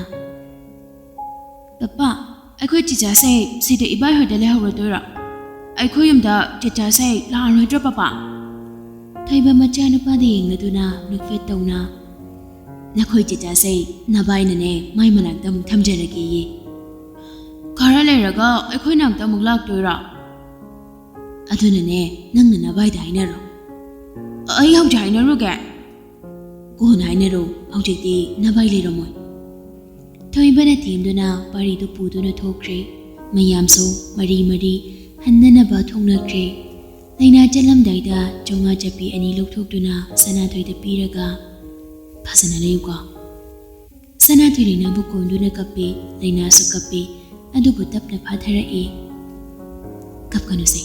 "ꯄꯄꯥ, ꯑꯩꯈꯣꯏ ꯆꯤꯆꯥꯁꯦ ꯁꯤꯗ ꯏꯕꯥꯏ ꯍꯣꯏꯗ ꯂꯩꯍꯧꯔꯗꯣꯏꯔꯣ? ꯑꯩꯈꯣꯏ ꯌꯨꯝꯗ ꯆꯤꯆꯥꯁꯦ ꯂꯥꯛꯑꯔꯣꯏꯗ꯭ꯔꯣ, ꯄꯄꯥ?" ꯊꯣꯏꯕ ꯃꯆꯥꯅꯨꯄꯥꯗ ꯌꯦꯡꯂꯗꯨꯅ ꯅꯣꯛꯐꯦꯠ ꯇꯧꯅ, "ꯅꯈꯣꯏ ꯆꯤꯆꯥꯁꯦ ꯅꯕꯥꯏꯅꯅꯦ ꯃꯥꯏ ꯃꯅꯥꯛꯇ ꯑꯃꯨꯛ ꯊꯝꯖꯔꯒꯦꯌꯦ꯫ ꯈꯔ ꯂꯩꯔꯒ ꯑꯩꯈꯣꯏ ꯅꯥꯛꯇ ꯑꯃꯨꯛ ꯂꯥꯛꯇꯣꯏꯔꯣ? ꯑꯗꯨꯅꯅꯦ ꯅꯪꯅ ꯅꯕꯥꯏꯗ ꯍꯥꯏꯅꯔꯣ꯫ ꯑꯩ ꯍꯧꯖꯤꯛ ꯍꯥꯏꯅꯔꯨꯒꯦ?" "ꯀꯣꯟꯅ ꯍꯥꯏꯅꯔꯣ, ꯍꯧꯖꯤꯛꯇꯤ ꯅꯕꯥꯏ ꯂꯩꯔꯝꯃꯣꯏ꯫" ꯊꯣꯏꯕꯅ ꯊꯦꯝꯗꯨꯅ ꯄꯥꯔꯤꯗꯨ ꯄꯨꯗꯨꯅ ꯊꯣꯛꯈ꯭ꯔꯦ꯫ ꯃꯌꯥꯝꯁꯨ ꯃꯔꯤ ꯃꯔꯤ ꯍꯟꯅꯅꯕ ꯊꯣꯛꯅꯈ꯭ꯔꯦ꯫ ꯂꯩꯅꯥ ꯆꯠꯂꯝꯗꯥꯏꯗ ꯆꯥꯝꯃꯉꯥ ꯆꯞꯄꯤ ꯑꯅꯤ ꯂꯧꯊꯣꯛꯇꯨꯅ ꯁꯅꯥꯊꯣꯏꯗ ꯄꯤꯔꯒ, "ꯐꯖꯅ ꯂꯩꯌꯨꯀꯣ꯫" ꯁꯅꯥꯊꯣꯏ ꯂꯩꯅꯥꯕꯨ ꯀꯣꯟꯗꯨꯅ ꯀꯞꯄꯤ, ꯂꯩꯅꯥꯁꯨ ꯀꯞꯄꯤ, ꯑꯗꯨꯕꯨ ꯇꯞꯅ ꯐꯥꯊꯔꯛꯏ꯫ "ꯀꯞꯀꯅꯨꯁꯦ,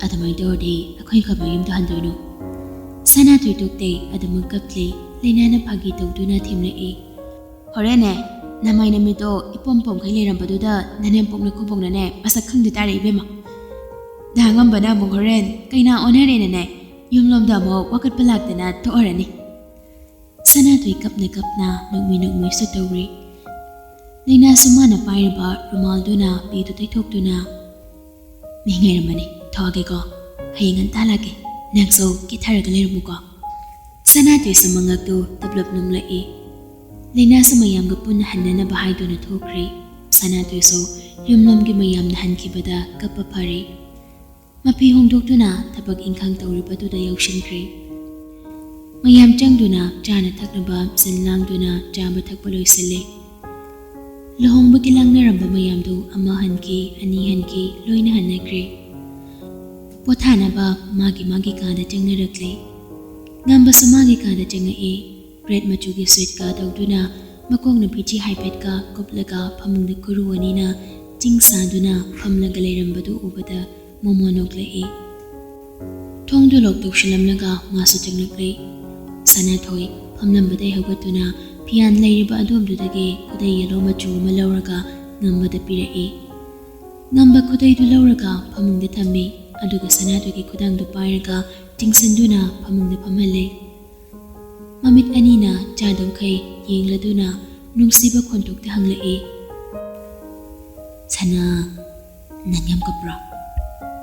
ꯑꯗꯨꯃꯥꯏꯅ ꯇꯧꯔꯗꯤ ꯑꯩꯈꯣꯏ ꯀꯃꯥꯏ ꯌꯨꯝꯗ ꯍꯟꯗꯣꯏꯅꯣ?" ꯁꯅꯥꯊꯣꯏ ꯇꯣꯛꯇꯦ, ꯑꯗꯨꯃꯛ ꯀꯞꯂꯤ꯫ ꯂꯩꯅꯥꯅ ꯐꯥꯒꯤ ꯇꯧꯗꯨꯅ ꯊꯦꯝꯂꯛꯏ꯫ "ꯍꯣꯔꯦꯟꯅꯦ, ꯅꯃꯥꯏ ꯅꯃꯤꯠꯇꯣ ꯏꯄꯣꯝ ꯄꯣꯝꯈꯩ ꯂꯩꯔꯝꯕꯗꯨꯗ ꯅꯅꯦꯝꯄꯣꯛꯅ ꯈꯨꯕꯣꯛꯅꯅꯦ ꯃꯁꯛ ꯈꯪꯗ ꯇꯥꯔꯦ ꯏꯕꯦꯝꯃ꯫ ꯗꯥ ꯉꯝꯕꯅ ꯑꯃꯨꯛ ꯍꯣꯔꯦꯟ ꯀꯩꯅꯥ ꯑꯣꯟꯅꯔꯦꯅꯅꯦ ꯌꯨꯝꯂꯣꯝꯗ ꯑꯃꯨꯛ ꯋꯥꯀꯠꯄ ꯂꯥꯛꯇꯅ ꯇꯣꯛꯑꯔꯅꯤ꯫" ꯁꯅꯥꯊꯣꯏ ꯀꯞꯅ ꯀꯞꯅ ꯅꯣꯛꯃꯤ ꯅꯣꯛꯃꯤꯁꯨ ꯇꯧꯔꯤ꯫ ꯂꯩꯅꯥꯁꯨ ꯃꯥꯅ ꯄꯥꯏꯔꯤꯕ ꯔꯨꯃꯥꯜꯗꯨꯅ ꯄꯤꯗꯨ ꯇꯩꯊꯣꯛꯇꯨꯅ, "ꯃꯤ ꯉꯥꯏꯔꯝꯃꯅꯤ, ꯊꯣꯛꯑꯒꯦꯀꯣ꯫ ꯍꯌꯦꯡ ꯉꯟꯇꯥ ꯂꯥꯛꯀꯦ꯫ ꯅꯪꯁꯨ ꯀꯦꯊꯔꯒ ꯂꯩꯔꯝꯃꯨꯀꯣ꯫" ꯁꯅꯥꯊꯣꯏꯁꯨ ꯃꯉꯛꯇꯨ ꯇꯞꯂꯞ ꯅꯣꯡꯂꯛꯏ꯫ ꯂꯩꯅꯥꯁꯨ ꯃꯌꯥꯝꯒ ꯄꯨꯟꯅ ꯍꯟꯅꯅꯕ ꯍꯥꯏꯗꯨꯅ ꯊꯣꯛꯈ꯭ꯔꯦ꯫ ꯁꯅꯥꯊꯣꯏꯁꯨ ꯌꯨꯝꯂꯣꯝꯒꯤ ꯃꯌꯥꯝꯅ ꯍꯟꯈꯤꯕꯗ ꯀꯞꯄ ꯐꯔꯦ꯫ ꯃꯐꯤ ꯍꯣꯡꯗꯣꯛꯇꯨꯅ ꯊꯕꯛ ꯏꯪꯈꯥꯡ ꯇꯧꯔꯤꯕꯗꯨꯗ ꯌꯥꯎꯁꯤꯟꯈ꯭ꯔꯦ꯫ ꯃꯌꯥꯝ ꯆꯪꯗꯨꯅ ꯆꯥꯅ ꯊꯛꯅꯕ ꯁꯤꯜ ꯂꯥꯡꯗꯨꯅ ꯆꯥꯕ ꯊꯛꯄ ꯂꯣꯏꯁꯤꯜꯂꯦ꯫ ꯂꯨꯍꯣꯡꯕꯒꯤ ꯂꯥꯡꯅꯔꯝꯕ ꯃꯌꯥꯝꯗꯨ ꯑꯃ ꯍꯟꯈꯤ, ꯑꯅꯤ ꯍꯟꯈꯤ, ꯂꯣꯏꯅ ꯍꯟꯅꯈ꯭ꯔꯦ꯫ ꯄꯣꯊꯥꯅꯕ ꯃꯥꯒꯤ ꯃꯥꯒꯤ ꯀꯥꯗ ꯆꯪꯅꯔꯛꯂꯦ꯫ ꯉꯝꯕꯁꯨ ꯃꯥꯒꯤ ꯀꯥꯗ ꯆꯪꯉꯛꯑꯦ꯫ ꯔꯦꯗ ꯃꯆꯨꯒꯤ ꯁ꯭ꯋꯦꯠꯀ ꯇꯧꯗꯨꯅ ꯃꯀꯣꯛꯅ ꯐꯤꯖꯤ ꯍꯥꯏꯐꯦꯠꯀ ꯀꯨꯞꯂꯒ ꯐꯃꯨꯡꯗ ꯈꯨꯔꯨ ꯑꯅꯤꯅ ꯆꯤꯡ ꯁꯥꯗꯨꯅ ꯐꯝꯂꯒ ꯂꯩꯔꯝꯕꯗꯨ ꯎꯕꯗ ꯃꯣꯃꯣ ꯅꯣꯛꯂꯛꯏ꯫ ꯊꯣꯡꯗꯨ ꯂꯣꯛ ꯇꯧꯁꯤꯜꯂꯝꯂꯒ ꯃꯥꯁꯨ ꯆꯪꯂꯛꯂꯦ꯫ ꯁꯅꯥꯊꯣꯏ ꯐꯝꯂꯝꯕꯗꯩ ꯍꯧꯒꯠꯇꯨꯅ ꯐꯤꯌꯥꯟ ꯂꯩꯔꯤꯕ ꯑꯗꯣꯝꯗꯨꯗꯒꯤ ꯈꯨꯗꯩ ꯌꯦꯂꯣ ꯃꯆꯨ ꯑꯃ ꯂꯧꯔꯒ ꯉꯝꯕꯗ ꯄꯤꯔꯛꯏ꯫ ꯉꯝꯕ ꯈꯨꯗꯩꯗꯨ ꯂꯧꯔꯒ ꯐꯃꯨꯡꯗ ꯊꯝꯃꯤ꯫ ꯑꯗꯨꯒ ꯁꯅꯥꯊꯣꯏꯒꯤ ꯈꯨꯗꯥꯡꯗꯨ ꯄꯥꯏꯔꯒ ꯆꯤꯡꯁꯤꯟꯗꯨꯅ ꯐꯃꯨꯡꯗ ꯐꯝꯍꯜꯂꯦ꯫ ꯃꯃꯤꯠ ꯑꯅꯤꯅ ꯆꯥꯗꯧꯈꯩ ꯌꯦꯡꯂꯗꯨꯅ ꯅꯨꯡꯁꯤꯕ ꯈꯣꯟꯊꯣꯛꯇ ꯍꯪꯂꯛꯏ, "ꯁꯅꯥ, ꯅꯪ ꯌꯥꯝ ꯀꯞꯄ꯭ꯔꯣ?"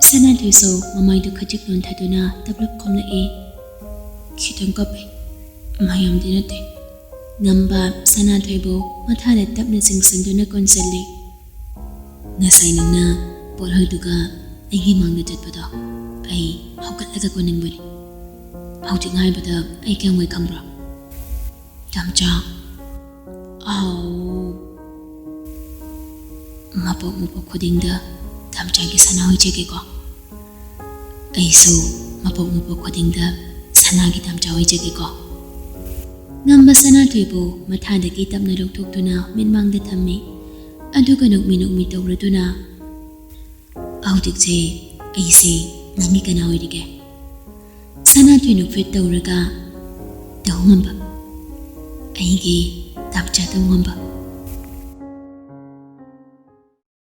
ꯁꯅꯥꯊꯣꯏꯁꯨ ꯃꯃꯥꯏꯗꯨ ꯈꯖꯤꯛ ꯅꯣꯟꯊꯗꯨꯅ ꯇꯞꯂꯞ ꯈꯨꯝꯂꯛꯏ, "ꯈꯤꯇꯪ ꯀꯞꯄꯦ, ꯃꯌꯥꯝꯗꯤ ꯅꯠꯇꯦ꯫" ꯉꯝꯕ ꯁꯅꯥꯊꯣꯏꯕꯨ ꯃꯊꯥꯗ ꯇꯞꯅ ꯆꯤꯡꯁꯤꯟꯗꯨꯅ ꯀꯣꯟꯁꯤꯜꯂꯤ꯫ "ꯉꯁꯥꯏ ꯅꯪꯅ ꯄꯣꯠꯍꯣꯏꯗꯨꯒ ꯑꯩꯒꯤ ꯃꯥꯡꯗ ꯆꯠꯄꯗꯣ ꯑꯩ ꯍꯧꯒꯠꯂꯒ ꯀꯣꯟꯅꯤꯡꯕꯅꯤ꯫ ꯍꯧꯖꯤꯛ ꯍꯥꯏꯕꯗ ꯑꯩ ꯀꯌꯥꯝ ꯋꯥꯏ ꯈꯪꯕ꯭ꯔꯣ?" "ꯇꯥꯝꯆꯥ?" "ꯑꯥꯎ꯫" "ꯃꯄꯣꯛ ꯃꯄꯣꯛ ꯈꯨꯗꯤꯡꯗ ꯇꯥꯝꯆꯥꯒꯤ ꯁꯅꯥ ꯑꯣꯏꯖꯒꯦꯀꯣ꯫" "ꯑꯩꯁꯨ ꯃꯄꯣꯛ ꯃꯄꯣꯛ ꯈꯨꯗꯤꯡꯗ ꯁꯅꯥꯒꯤ ꯇꯥꯝꯆꯥ ꯑꯣꯏꯖꯒꯦꯀꯣ꯫" ꯉꯝꯕ ꯁꯅꯥꯊꯣꯏꯕꯨ ꯃꯊꯥꯗꯒꯤ ꯇꯞꯅ ꯂꯧꯊꯣꯛꯇꯨꯅ ꯃꯤꯠꯃꯥꯡꯗ ꯊꯝꯃꯤ꯫ ꯑꯗꯨꯒ ꯅꯣꯛꯃꯤ ꯅꯣꯛꯃꯤ ꯇꯧꯔꯗꯨꯅ, "ꯍꯧꯖꯤꯛꯁꯦ ꯑꯩꯁꯦ ꯅꯪꯒꯤ ꯀꯅꯥ ꯑꯣꯏꯔꯤꯒꯦ?" ꯁꯅꯥꯊꯣꯏ ꯅꯣꯛꯐꯦꯠ ꯇꯧꯔꯒ, "ꯇꯧꯉꯝꯕ, ꯑꯩꯒꯤ ꯇꯥꯝꯆꯥ ꯇꯧꯉꯝꯕ꯫"